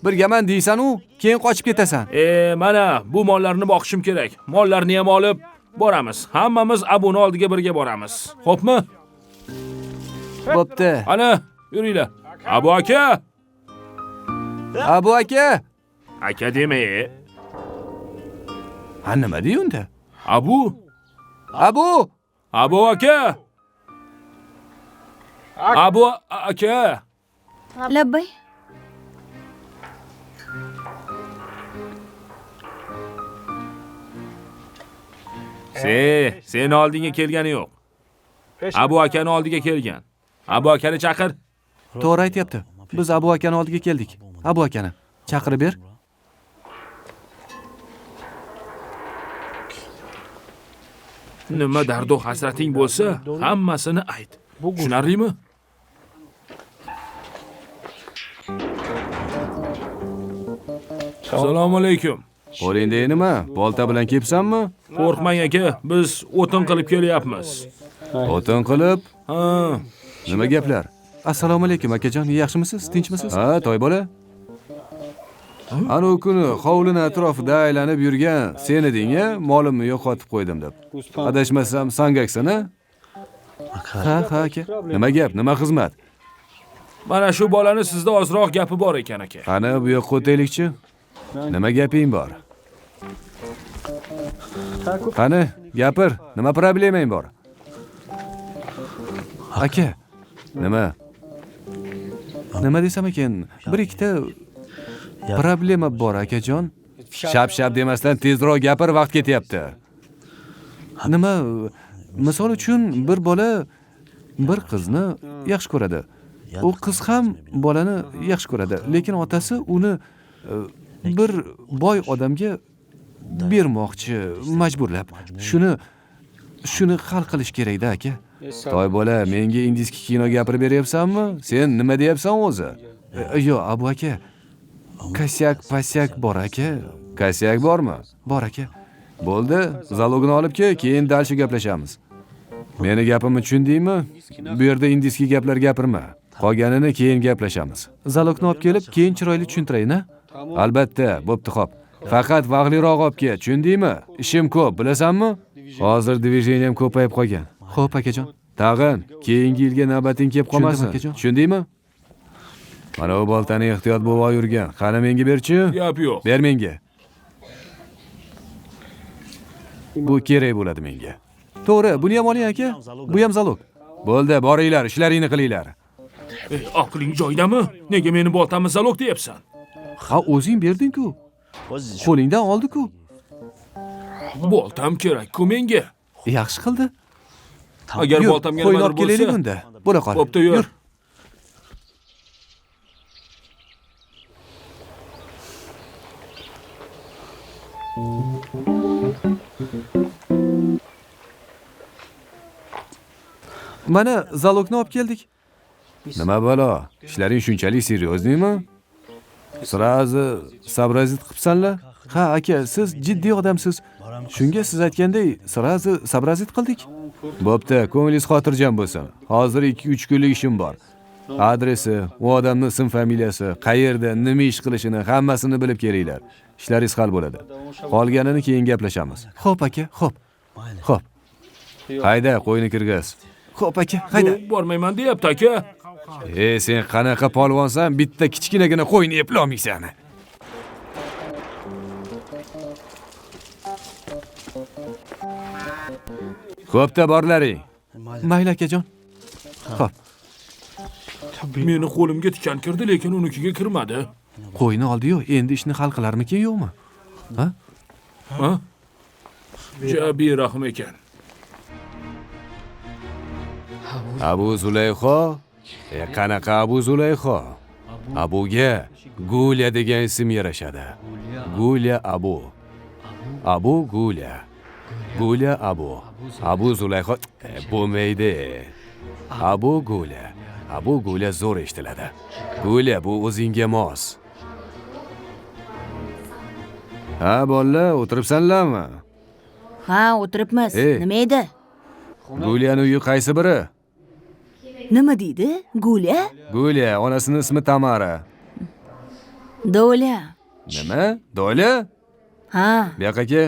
Birgaman deysan u, keyin qochib ketasan. Mana bu mollarni boqishim kerak. Mollarni ham olib boramiz. Hammamiz Abuni oldiga birga boramiz. Xo'pmi? Bo'pti. Ana, yuringlar. Abu aka. Abu aka. Aka dema. Ha, nima dey unda? Abu. Abu. Abu aka. Abu aka. Labbay. Sen oldinga kelgani yo'q. Abu akani oldiga kelgan. Abu akani chaqir. To'g'ri aytyapti. Biz Abu akani oldiga keldik. Abu akani chaqirib ber. Nima dardu hasrating bo'lsa, hammasini ayt. Tushunarlimi? Assalomu alaykum. Qo'lingda nima? Bolta bilan kelibsanmi? Qo'rqmang aka, biz o'tin qilib kelyapmiz. O'tin qilib? Ha. Nima gaplar? Assalomu alaykum akajon, yaxshimisiz? Tinchmisiz? Ha, toy bola. Ana u kuni hovlini atrofida aylanib yurgan sen eding-a, molimni yo'qotib qo'ydim deb. Adashmasam sangaksan-a? Ha, ha aka. Nima gap, nima xizmat? Mana shu bolani sizda ozroq gapi bor ekan aka. Qani bu yoqqa o'taylikchi? Nima gaping bor? Qani, gapir, nima problemang bor? Aka, nima? Nima desam ekan, bir ikkita problema bor akajon. Shap-shap demasdan tezroq gapir, vaqt ketyapti. Nima, misol uchun bir bola bir qizni yaxshi ko'radi. U qiz ham bolani yaxshi ko'radi, lekin otasi uni bir boy odamga bermoqchi, majburlab. Shuni hal qilish kerak-da aka. Toy bola, menga indiyskiy kino gapirib beryapsanmi? Sen nima deyapsan o'zi? Yo'q, Abu aka. Kasyak, pasyak bor aka. Kasyak bormi? Bor aka. Bo'ldi, zalogini olib kel, keyin dalshi gaplashamiz. Meni gapimni tushundingmi? Bu yerda indiyskiy gaplar gapirma. Qolganini keyin gaplashamiz. Zalogni olib kelib, keyin chiroyli tushuntiray-na? Albatta, bo'pti, xo'p. Faqat vaqtliroq olib kel, tushundingmi? Ishim ko'p, bilasanmi? Hozir dvijeniyam ko'payib qolgan. Xo'p, akajon. Tag'in, keyingi yilga navbating kelib qolmasin. Tushundingmi? Mana bu boltani ehtiyot bo'lib yurgan. Qani menga berchi? Gap yo'q. Ber menga. Bu kerak bo'ladi menga. To'g'ri, buni ham oling aka. Bu ham zalog. Bo'ldi, boringlar, ishlaringni qilinglar. Aqling joyidami? Nega meni boltamni zalog deyapsan? Ha, o'zing berding-ku. Qo'lingdan oldi-ku. Boltam kerak-ku menga. Yaxshi qildi. Agar boltamga qo'yni nimadir olib kelaylik bo'lsa, unda. Bo'la qol. Bo'pti, yur. Mana zalogni olib keldik. Nima balo? Ishlaring shunchalik seryozniymi? Srazi sabrazit qilibsanlar? Ha, aka, siz jiddiy odamsiz. Shunga siz aytganday srazi sabrazit qildik. Bo'pti, ko'nglingiz xotirjam bo'lsin. Hozir 2-3 kunlik ishim bor. Adresi, u odamning ism familiyasi, qayerda, nima ish qilishini hammasini bilib kelinglar. Ishlaringiz hal bo'ladi. Qolganini keyin gaplashamiz. Xo'p aka, xo'p. Xo'p. Hayda, qo'yni kirgiz. Xo'p aka, hayda. Bu bormayman deyapti aka. E, sen qanaqa polvonsan, bitta kichkinagina qo'yni eplolmaysan. Xo'p-da borlaring. Mayli akajon. Xo'p, Meni qo'limga tikan kirdi, lekin unikiga kirmadi. qo'yni oldi-yu, endi ishni hal qilarmikin yo'qmi? Ha? Ha? Ja berahm ekan. Abu Zulayho? Qanaqa Abu Zulayho? Abuga Gulya degan ism yarashadi. Gulya Abu. Abu Gulya. Gulya Abu. Abu Zulayho bo'lmaydi. Abu Gulya. Abu Gulya zo'r eshitiladi. Gulya bu o'zingga mos. Ha, bolalar, o'tiribsanlarmi? Ha, o'tiribmiz. Nima edi? Gulyani uyi qaysi biri? Nima deydi? Gulya? Gulya, onasining ismi Tamara. Do'la. Nima? Do'la? Ha. Bu yoqqa kel.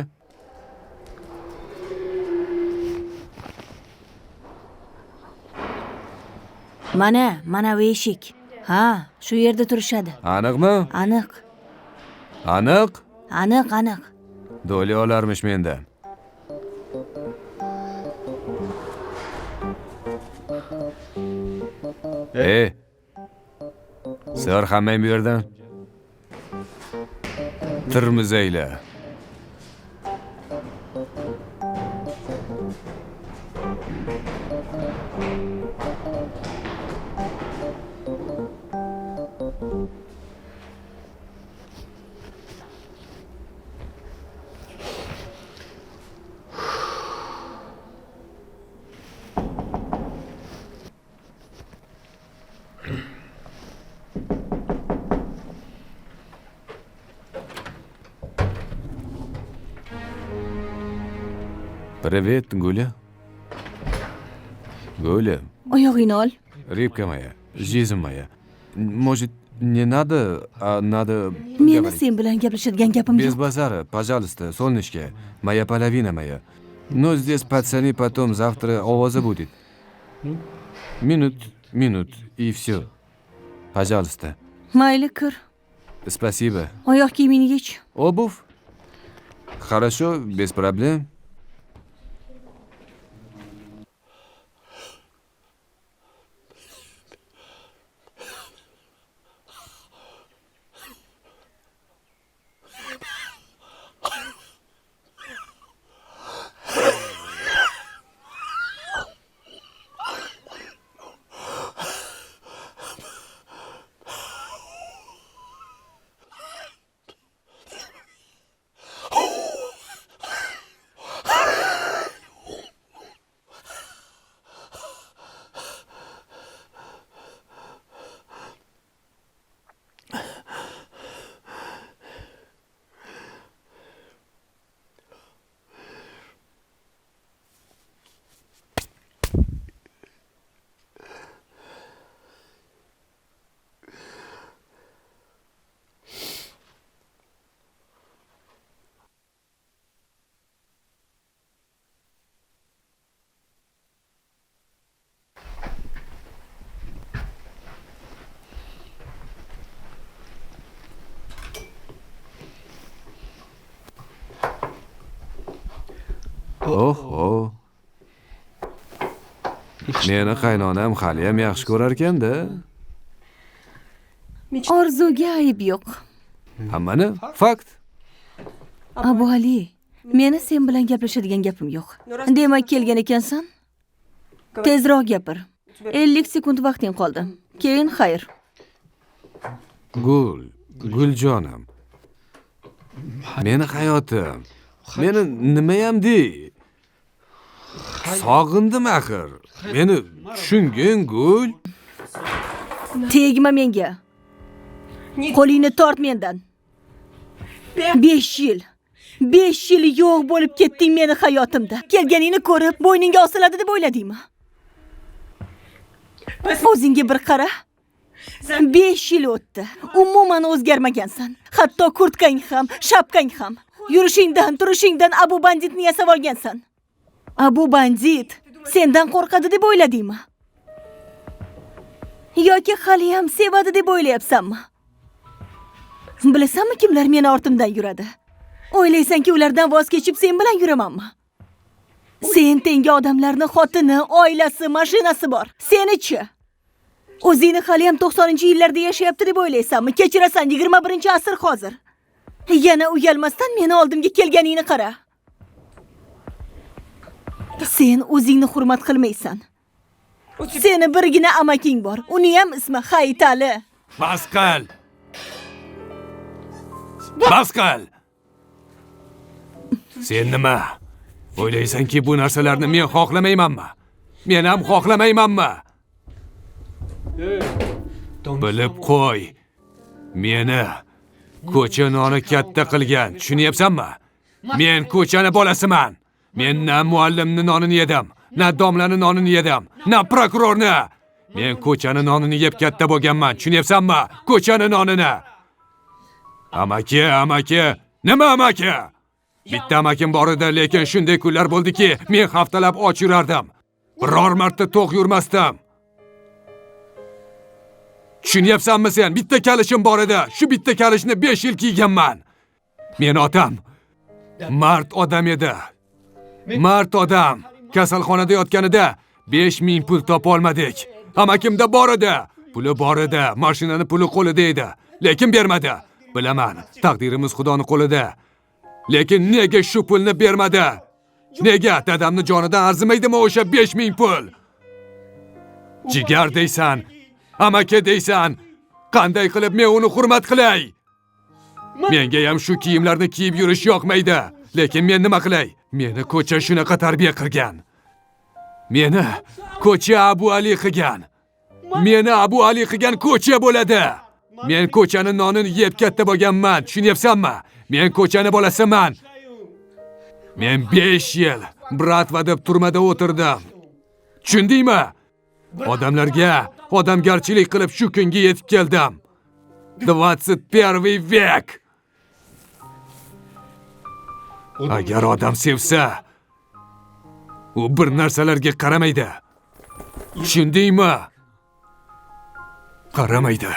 Mana, mana bu eshik. Ha, shu yerda turishadi. Aniqmi? Aniq. Aniq? Aniq, aniq. Do'la olarmish mendan. Sir hammang bu yerdan. Tirmizanglar. Привет, Гуля. Гуля. Oyog'ingni ol. Рыбка моя, жизнь моя. Может, не надо, а надо Meni говорить. sen bilan gaplashadigan gapim Без yo'q. базара, пожалуйста, солнышко, моя половина моя. Но здесь пацаны потом завтра овоза будет. Минут, минут, и все. Пожалуйста. Mayli, kir. Спасибо. Oyoq kiyimingni yech. Обувь? Хорошо, без проблем. Oho. Meni qaynonam haliyam yaxshi ko'rar ekan-da. Orzuga ayb yo'q. Hammani fakt. Abu Ali, meni sen bilan gaplashadigan gapim yo'q. Demak, kelgan ekansan? Tezroq gapir. 50 sekund vaqting qoldi. Keyin xayr. Gul, Guljonim. Meni hayotim. Meni nimayam dey. Sog'indim axir. Meni tushungin, Gul. Tegma menga. Qo'lingni tort mendan. 5 yil. 5 yil yo'q bo'lib ketding meni hayotimda. Kelganingni ko'rib, bo'yningga osiladi deb o'yladingmi? O'zingga bir qara. 5 yil o'tdi. Umuman o'zgarmagansan. Hatto kurtkang ham, shapkang ham. Yurishingdan, turishingdan Abu Banditni yasab olgansan. Abu Bandit. Sendan qo'rqadi deb o'yladingmi? Yoki haliyam sevadi deb o'ylayapsanmi? Bilasanmi kimlar meni ortimdan yuradi? O'ylaysanki ulardan voz kechib sen bilan yuramanmi? Sen tengi odamlarni xotini, oilasi, mashinasi bor. Seni-chi? O'zingni haliyam 90-yillarda yashayapti deb o'ylaysanmi? Kechirasan, 21-asr hozir. Yana uyalmasdan meni oldimga kelganingni qara. Sen o'zingni hurmat qilmaysan. Seni birgina amaking bor. Uni ham ismi Hayitali. Bas qil. Bas qil. Sen nima? O'ylaysanki bu narsalarni men xohlamaymanmi? Men ham xohlamaymanmi? Bilib qo'y. Meni ko'cha noni katta qilgan, tushunyapsanmi? Men ko'chani bolasiman. Men na muallimni nonini yedim, na domlani nonini yedim, na prokurorni. Men ko'chani nonini yeb katta bo'lganman, tushunyapsanmi? Ko'chani nonini. Amaki, amaki, nima amaki? Bitta amakim bor edi, lekin shunday kunlar bo'ldiki, men haftalab och yurardim. Biror marta to'q yurmasdim. Tushunyapsanmi sen? Bitta kalishim bor edi. Shu bitta kalishni 5 yil kiyganman. Men otam mard odam edi. Mard odam. Kasalxonada yotganida 5000 pul topa olmadik. Amakimda bor edi. Puli bor edi. Mashinani puli qo'lida edi. Lekin bermadi. Bilaman, taqdirimiz Xudoning qo'lida. Lekin nega shu pulni bermadi? Nega dadamni jonidan arzimaydimi o'sha 5000 pul? Jigar deysan, amaki deysan. Qanday qilib men uni hurmat qilay? Menga ham shu kiyimlarni kiyib yurish yoqmaydi. Lekin men nima qilay? Meni ko'cha shunaqa tarbiya qilgan. Meni ko'cha Abu Ali qilgan. Meni Abu Ali qilgan ko'cha bo'ladi. Men ko'chani nonini yeb katta bo'lganman, tushunyapsanmi? Men ko'chani bolasiman. Men 5 yil bratva deb turmada o'tirdim. Tushundingmi? Odamlarga odamgarchilik qilib shu kunga yetib keldim. 21 vek. Agar odam sevsa, u bir narsalarga qaramaydi. Tushundingmi? Qaramaydi.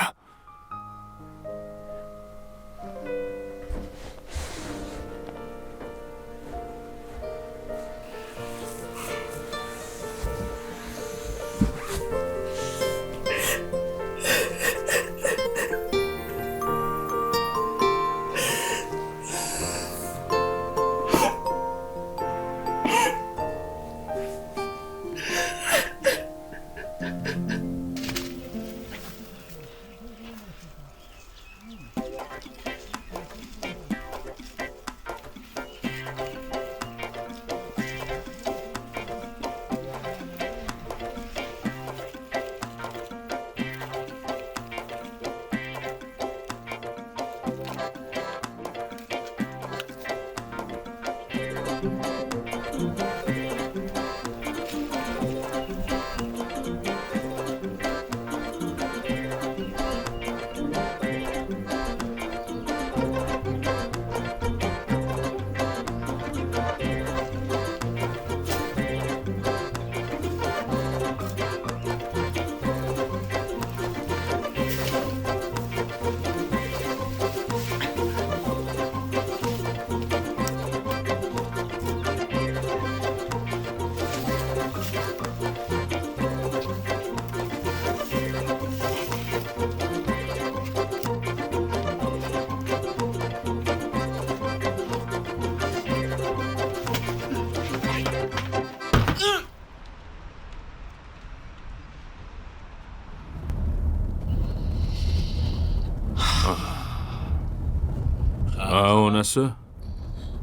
Ha, onasi.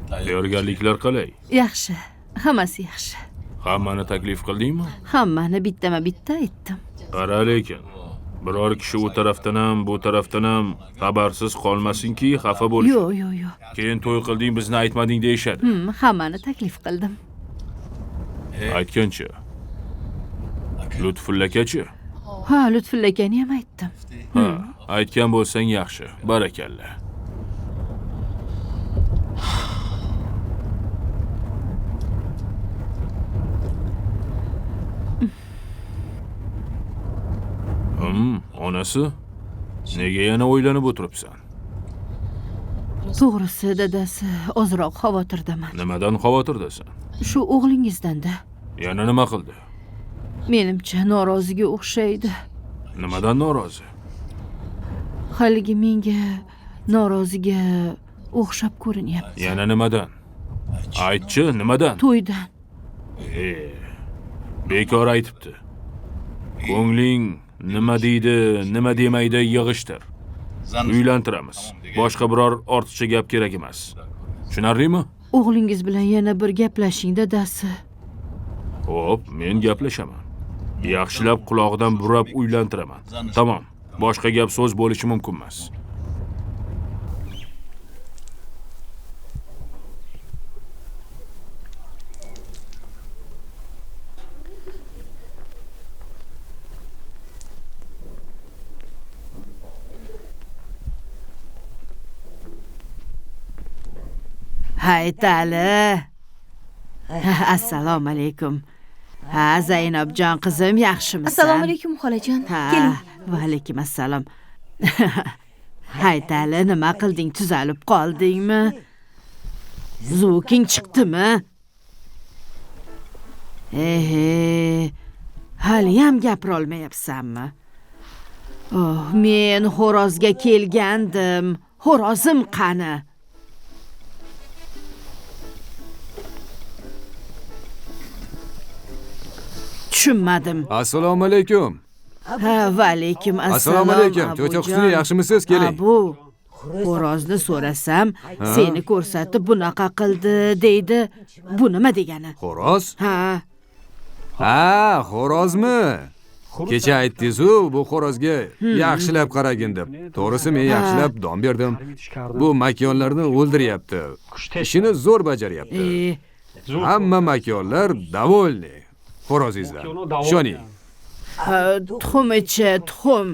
Tayyorgarliklar qalay? Yaxshi, hammasi yaxshi. Hammani taklif qildingmi? Hammani bittama-bitta aytdim. Qara lekin, biror kishi u tarafdan ham, bu tarafdan ham xabarsiz qolmasinki, xafa bo'lish. Yo'q, yo'q, yo'q. Keyin to'y qilding, bizni aytmading deyishadi. Hammani taklif qildim. Aytgancha. Lutfulla akachi? Ha, Lutfulla akani ham aytdim. Ha, aytgan bo'lsang yaxshi. Barakalla. Onasi, nega yana o'ylanib o'tiribsan? To'g'risi, dadasi, ozroq xavotirdaman. Nimadan xavotirdasan? Shu o'g'lingizdan-da. Yana nima qildi? Menimcha noroziga o'xshaydi. Nimadan norozi? Haligi menga noroziga o'xshab ko'rinyapti. Yana nimadan? Aytchi, nimadan? To'ydan. Bekor aytibdi. Ko'ngling nima deydi, nima demaydi yig'ishtir. Uylantiramiz. Boshqa biror ortiqcha gap kerak emas. Tushunarlimi? O'g'lingiz bilan yana bir gaplashing, dadasi. Xo'p, men gaplashaman. Yaxshilab qulog'idan burab uylantiraman. Tamom. Boshqa gap so'z bo'lishi mumkin emas. Haytali. Assalomu alaykum. Ha, Zaynabjon qizim, yaxshimisan? Assalomu alaykum xolajon. Keling. Va alaykum assalom. Haytali, nima qilding? Tuzalib qoldingmi? Zuking chiqdimi? Ehe, haliyam gapira olmayapsanmi? Oh, men xo'rozga kelgandim. Xo'rozim qani? Tushunmadim. Assalomu alaykum. Ha, va alaykum assalom. Assalomu alaykum. Cho'cha Husni, yaxshimisiz? Keling. Abu, xo'rozni so'rasam, seni ko'rsatib bunaqa qildi deydi. Bu nima degani? Xo'roz? Ha. Ha, xo'rozmi? Kecha aytdingiz-u, bu xo'rozga yaxshilab qaragin deb. To'g'risi men yaxshilab don berdim. Bu makonlarni o'ldiryapti. Ishini zo'r bajaryapti. Hamma makonlar довольны. Xo'rozingizdan. Ishoning. Tuxumichi, tuxum.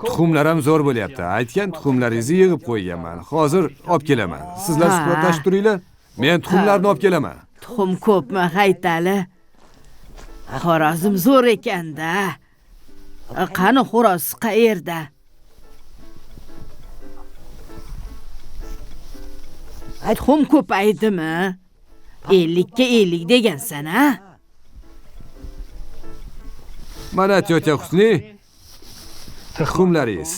Tuxumlar ham zo'r bo'lyapti. Aytgan tuxumlaringizni yig'ib qo'yganman. Hozir olib kelaman. Sizlar suhbatlashib turinglar. Men tuxumlarni olib kelaman. Tuxum ko'pmi, Haytali? Xo'rozim zo'r ekan-da. Qani xo'roz qayerda? Tuxum ko'paydimi? 50 ga 50 degansan, a? Mana tyo'tya Husni, tuxumlaringiz.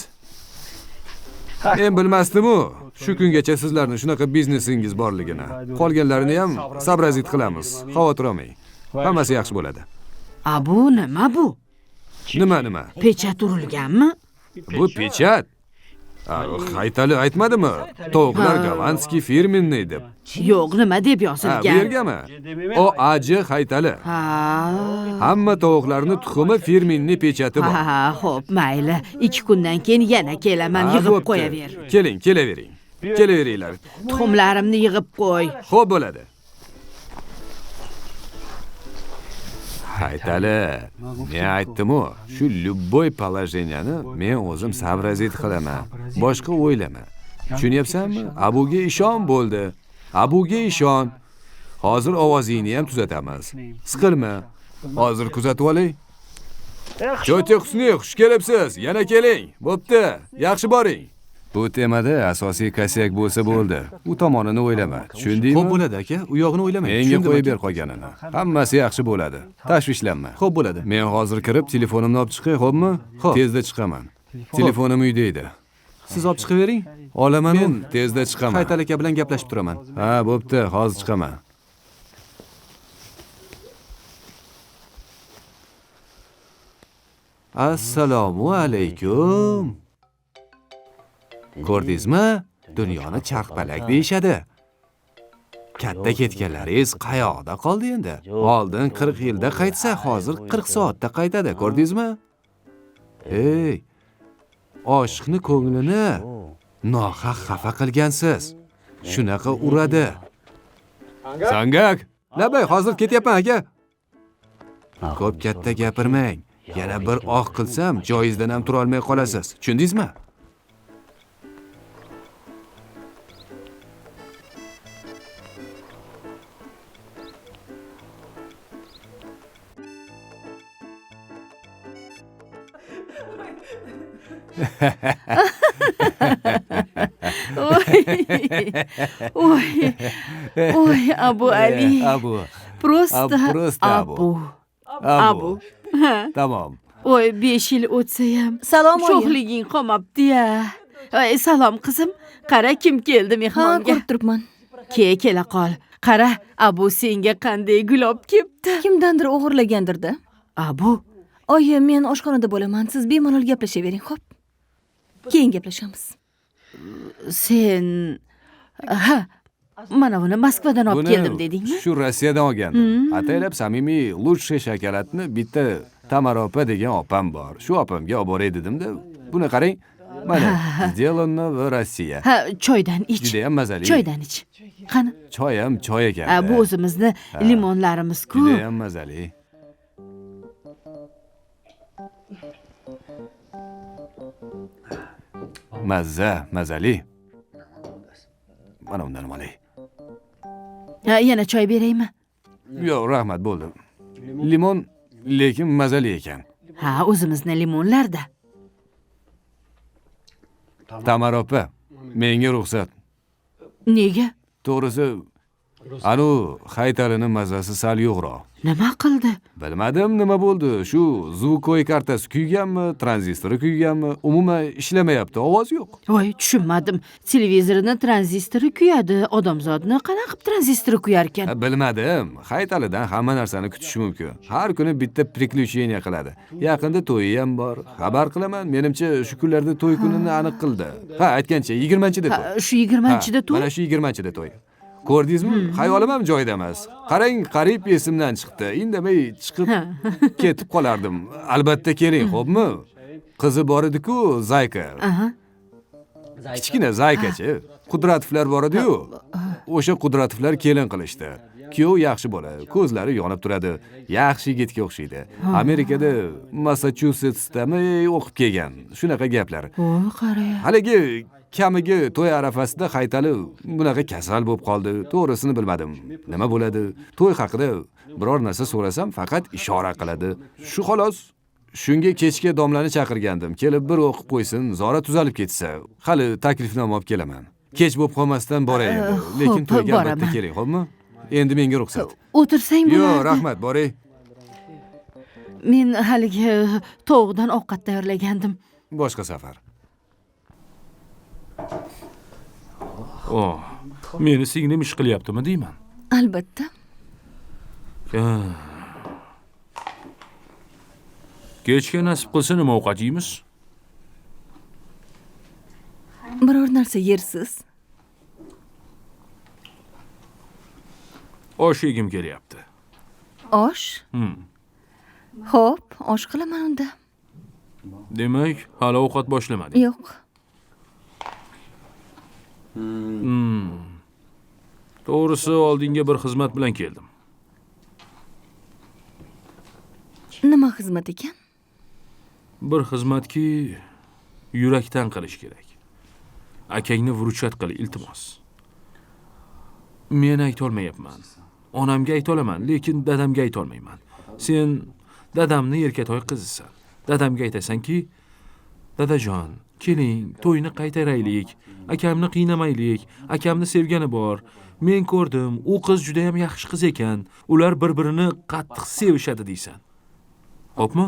Men bilmasdim-u, shu kungacha sizlarning shunaqa biznesingiz borligini. Qolganlarini ham sabrazit qilamiz. Xavotir olmang. Hammasi yaxshi bo'ladi. A bu nima bu? Nima nima? Pechat urilganmi? Bu pechat. Haytali aytmadimi? Tovuqlar gollandskiy firmenniy deb. Yo'q, nima deb yozilgan? Bu yergami? O AJ Haytali. Ha. Hamma tovuqlarning tuxumi firmenniy pechati bor. Ha, xo'p, mayli. 2 kundan keyin yana kelaman, yig'ib qo'yaver. Keling, kelavering. Kelaveringlar. Tuxumlarimni yig'ib qo'y. Xo'p bo'ladi. Haytali, men aytdim-u, shu любой положениeni men o'zim sabrazit qilaman. Boshqa o'ylama. Tushunyapsanmi? Abuga ishon bo'ldi. Abuga ishon. Hozir ovozingni ham tuzatamiz. Siqilma. Hozir kuzatib olay. Cho'ti Husni, xush kelibsiz. Yana keling. Bo'pti. Yaxshi boring. Bu temada asosiy kosyak bo'lsa bo'ldi. U tomonini o'ylama. Tushundingmi? Xo'p bo'ladi aka, u yog'ini o'ylamang. Menga qo'yib ber qolganini. Hammasi yaxshi bo'ladi. Tashvishlanma. Xo'p bo'ladi. Men hozir kirib telefonimni olib chiqay, xo'pmi? Tezda chiqaman. Telefonim uyda edi. Siz olib chiqavering. Olaman, men tezda chiqaman. Haytal aka bilan gaplashib turaman. Ha, bo'pti, hozir chiqaman. Assalomu alaykum. Ko'rdingizmi? Dunyoni charxpalak deyishadi. Katta ketganlaringiz qayoqda qoldi endi? Oldin 40 yilda qaytsa, hozir 40 soatda qaytadi, ko'rdingizmi? Ey, oshiqni ko'nglini nohaq xafa qilgansiz. Shunaqa uradi. Sangak, labay, hozir ketyapman aka. Ko'p katta gapirmang. Yana bir oq qilsam, joyingizdan ham tura olmay qolasiz. Tushundingizmi? Oy, oy, oy, Abu Ali. Abu. Просто Просто Abu. Abu. Abu. Ha. Tamom. Oy, 5 yil o'tsa ham Salom oyi. sho'xliging qolmabdi-ya. Oy, salom qizim. Qara kim keldi Ha, mehmonga. ko'rib turibman. Ke, kela qol. Qara, Abu senga qanday gul olib kelibdi. Kimdandir o'g'irlagandir-da. Abu, Oyi, men oshxonada bo'laman. Siz bemalol gaplashavering, xo'p? Keyin gaplashamiz. Sen ha, mana buni Moskvadan olib Buni keldim dedingmi? Shu Rossiyadan olgandim. Ataylab samimiy лучший shokoladni bitta Tamara opa degan opam bor. Shu opamga olib boray dedim-da. Buni qarang. Mana, сделано в Россия. Ha, choydan ich. Judayam mazali. Choydan ich. Qani? Choy ham choy ekan. Ha, bu o'zimizni limonlarimiz-ku. Judayam mazali. Mazza, mazali. Mana undan ham olay. Ha, yana choy beraymi? Yo'q, rahmat, bo'ldi. Limon lekin mazali ekan. Ha, o'zimizni limonlarda. Tamara opa, menga ruxsat. Nega? To'g'risi, anu Haytalini mazasi sal yo'qroq. Nima qildi? Bilmadim nima bo'ldi. Shu звуковой kartasi kuyganmi, tranzistori kuyganmi, umuman ishlamayapti, ovoz yo'q. Voy, tushunmadim. Televizorni tranzistori kuyadi, odamzodni qanaqa qilib tranzistori kuyarkan? Ha, bilmadim. Haytalidan hamma narsani kutish mumkin. Har kuni bitta приключение qiladi. Yaqinda to'yi ham bor. Xabar qilaman. Menimcha shu kunlarda to'y kunini aniq qildi. Ha, aytgancha 20-chida to'y. Ha, shu 20-chida Ha, to'y? Mana shu 20-chida to'y. Ko'rdingizmi? Xayolim ham joyida emas. Qarang, qariyb esimdan chiqdi. Indamay chiqib ketib qolardim. Albatta keling, xo'pmi? Qizi bor edi-ku, Zayka. Aha. Kichkina Zaykachi. Qudratovlar bor edi-yu. O'sha Qudratovlar kelin qilishdi. Kuyov yaxshi bola, ko'zlari yonib turadi, yaxshi yigitga o'xshaydi. Amerikada Massachusetsdami o'qib kelgan. Shunaqa gaplar. Voy, qara. Haligi kamiga to'y arafasida Haytali bunaqa kasal bo'lib qoldi. To'g'risini bilmadim. Nima bo'ladi? To'y haqida biror narsa so'rasam faqat ishora qiladi. Shu xolos. Shunga kechga domlani chaqirgandim. Kelib bir o'qib qo'ysin, zora tuzalib ketsa. Hali taklifnoma olib kelaman. Kech bo'lib qolmasdan boray endi. Lekin Xo'p, to'yga albatta boraman. keling, xo'pmi? Endi menga ruxsat. O'tirsang Yo'q, bo'lardi. rahmat, boray. Men haligi tovuqdan ovqat tayyorlagandim. Boshqa safar. Oh, meni singlim ish qilyaptimi deyman. Albatta. Ha. Kechga nasib qilsa nima ovqat yeymiz? Biror narsa yersiz. Osh yegim kelyapti. Osh? Xo'p, osh qilaman unda. Demak, hali ovqat boshlamading. Yo'q. To'g'risi, oldinga bir xizmat bilan keldim. Nima xizmat ekan? Bir xizmatki yurakdan qilish kerak. Akangni выручать qil, iltimos. Men aytolmayapman. Onamga aytolaman, lekin dadamga aytolmayman. Sen dadamni erkatoy qizisan. Dadamga aytasanki, dadajon, keling, to'yni qaytaraylik, akamni qiynamaylik, akamni sevgani bor. Men ko'rdim, u qiz juda ham yaxshi qiz ekan. Ular bir-birini qattiq sevishadi deysan. Xo'pmi?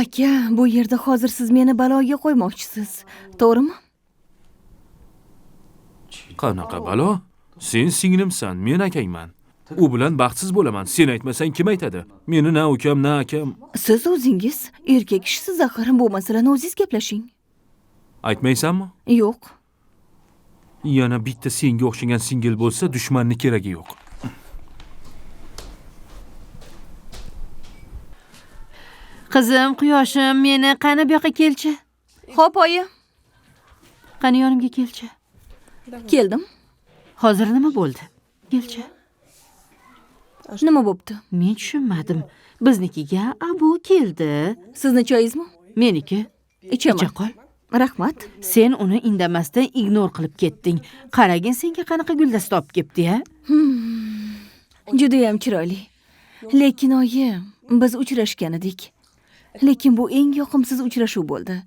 Aka, bu yerda hozir siz meni baloga qo'ymoqchisiz, to'g'rimi? Qanaqa balo? Sen singlimsan, men akangman. U bilan baxtsiz bo'laman. Sen aytmasang kim aytadi? Meni na ukam, na akam. Siz o'zingiz erkak kishisiz axir, bu masalani o'zingiz gaplashing. Aytmaysanmi? Yo'q. Yana bitta senga o'xshagan singil bo'lsa, dushmanni keragi yo'q. Qizim, quyoshim, meni qani bu yoqqa kelchi. Xo'p, oyi. Qani yonimga kelchi. Keldim. Hozir nima bo'ldi? Kelchi. Nima bo'pti? Men tushunmadim. Biznikiga Abu keldi. Sizni choyingizmi? Meniki. Ichaman. Icha qol. Rahmat. Sen uni indamasdan ignor qilib ketding. Qaragin senga qanaqa guldasta olib kelibdi-ya? Judayam chiroyli. Lekin oyi, biz uchrashgan edik. Lekin bu eng yoqimsiz uchrashuv bo'ldi.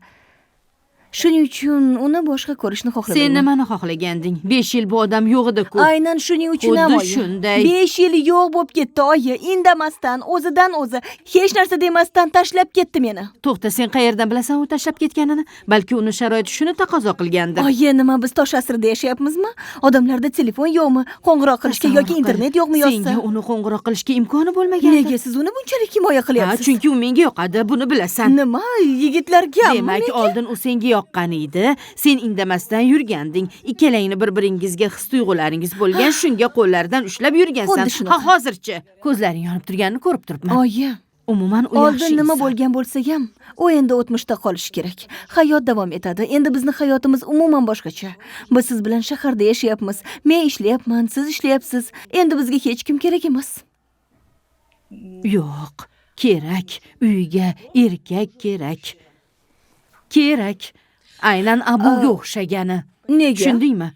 Shuning uchun uni boshqa ko'rishni xohlamayman. Sen nimani xohlaganding? 5 yil bu odam yo'q edi-ku. Aynan shuning uchun ham Xuddi oyi. shunday. 5 yil yo'q bo'lib ketdi oyi. Indamasdan, o'zidan o'zi, hech narsa demasdan tashlab ketdi meni. To'xta, sen qayerdan bilasan u tashlab ketganini? Balki uni sharoiti shuni taqozo qilgandir. Oyi, nima biz tosh asrida yashayapmizmi? Odamlarda telefon yo'qmi? Qo'ng'iroq qilishga yoki internet yo'qmi yozsa? Senga uni qo'ng'iroq qilishga imkoni bo'lmagandir. Nega siz uni bunchalik himoya qilyapsiz? Ha, chunki u menga yoqadi, buni bilasan. Nima, yigitlarga? Demak, oldin u senga yoqqan edi. Sen indamasdan yurganding. Ikkalangni bir-biringizga his-tuyg'ularingiz bo'lgan, shunga qo'llaridan ushlab yurgansan. Ha, hozirchi ko'zlaring yonib turganini ko'rib turibman. Oyi, umuman u yaxshi oldin nima bo'lgan bo'lsa ham, u endi o'tmishda qolishi kerak. Hayot davom etadi. Endi bizni hayotimiz umuman boshqacha. Biz siz bilan shaharda yashayapmiz. Men ishlayapman, siz ishlayapsiz. Endi bizga hech kim kerak emas. Yo'q, kerak. Uyga erkak kerak. Kerak. Aynan Abuga o'xshagani. Nega? Tushundingmi?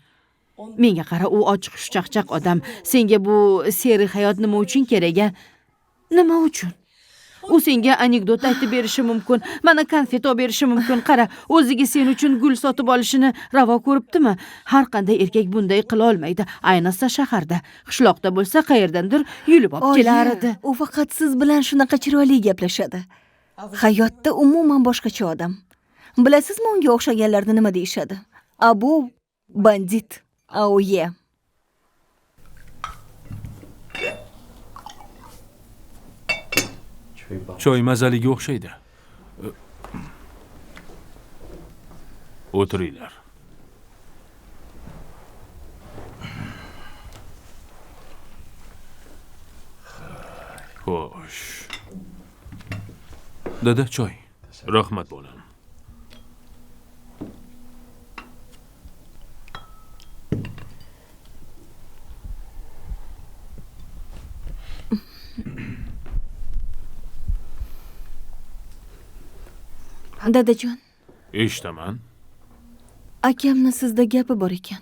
Menga qara, u ochiq xushchaqchaq odam. Senga bu seri hayot nima uchun kerak, a? Nima uchun? U senga anekdot aytib berishi mumkin, mana konfet olib berishi mumkin. Qara, o'ziga sen uchun gul sotib olishini ravo ko'ribdimi? Har qanday erkak bunday qila olmaydi. Ayniqsa shaharda. Qishloqda bo'lsa qayerdandir yulib olib kelar edi. U faqat siz bilan shunaqa chiroyli gaplashadi. Hayotda umuman boshqacha odam. Bilasizmi unga o'xshaganlarni nima deyishadi? Abu bandit. Auye. Choy mazaliga o'xshaydi. O'tiringlar. Xo'sh. Dada, choy. Rahmat bolam. Dadajon. Eshitaman. Akamni sizda gapi bor ekan.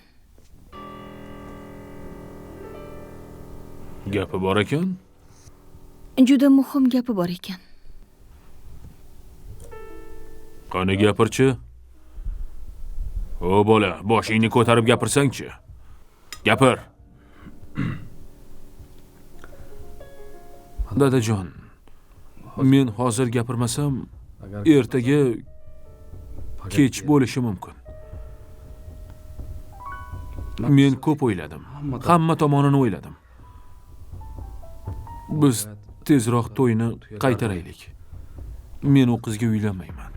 Gapi bor ekan? Juda muhim gapi bor ekan. Qani gapirchi? O bola, boshingni ko'tarib gapirsangchi. Gapir. Dadajon, men hozir gapirmasam, ertaga kech bo'lishi mumkin. Men ko'p o'yladim. Hamma tomonini o'yladim. Biz tezroq to'yni qaytaraylik. Men u qizga uylanmayman.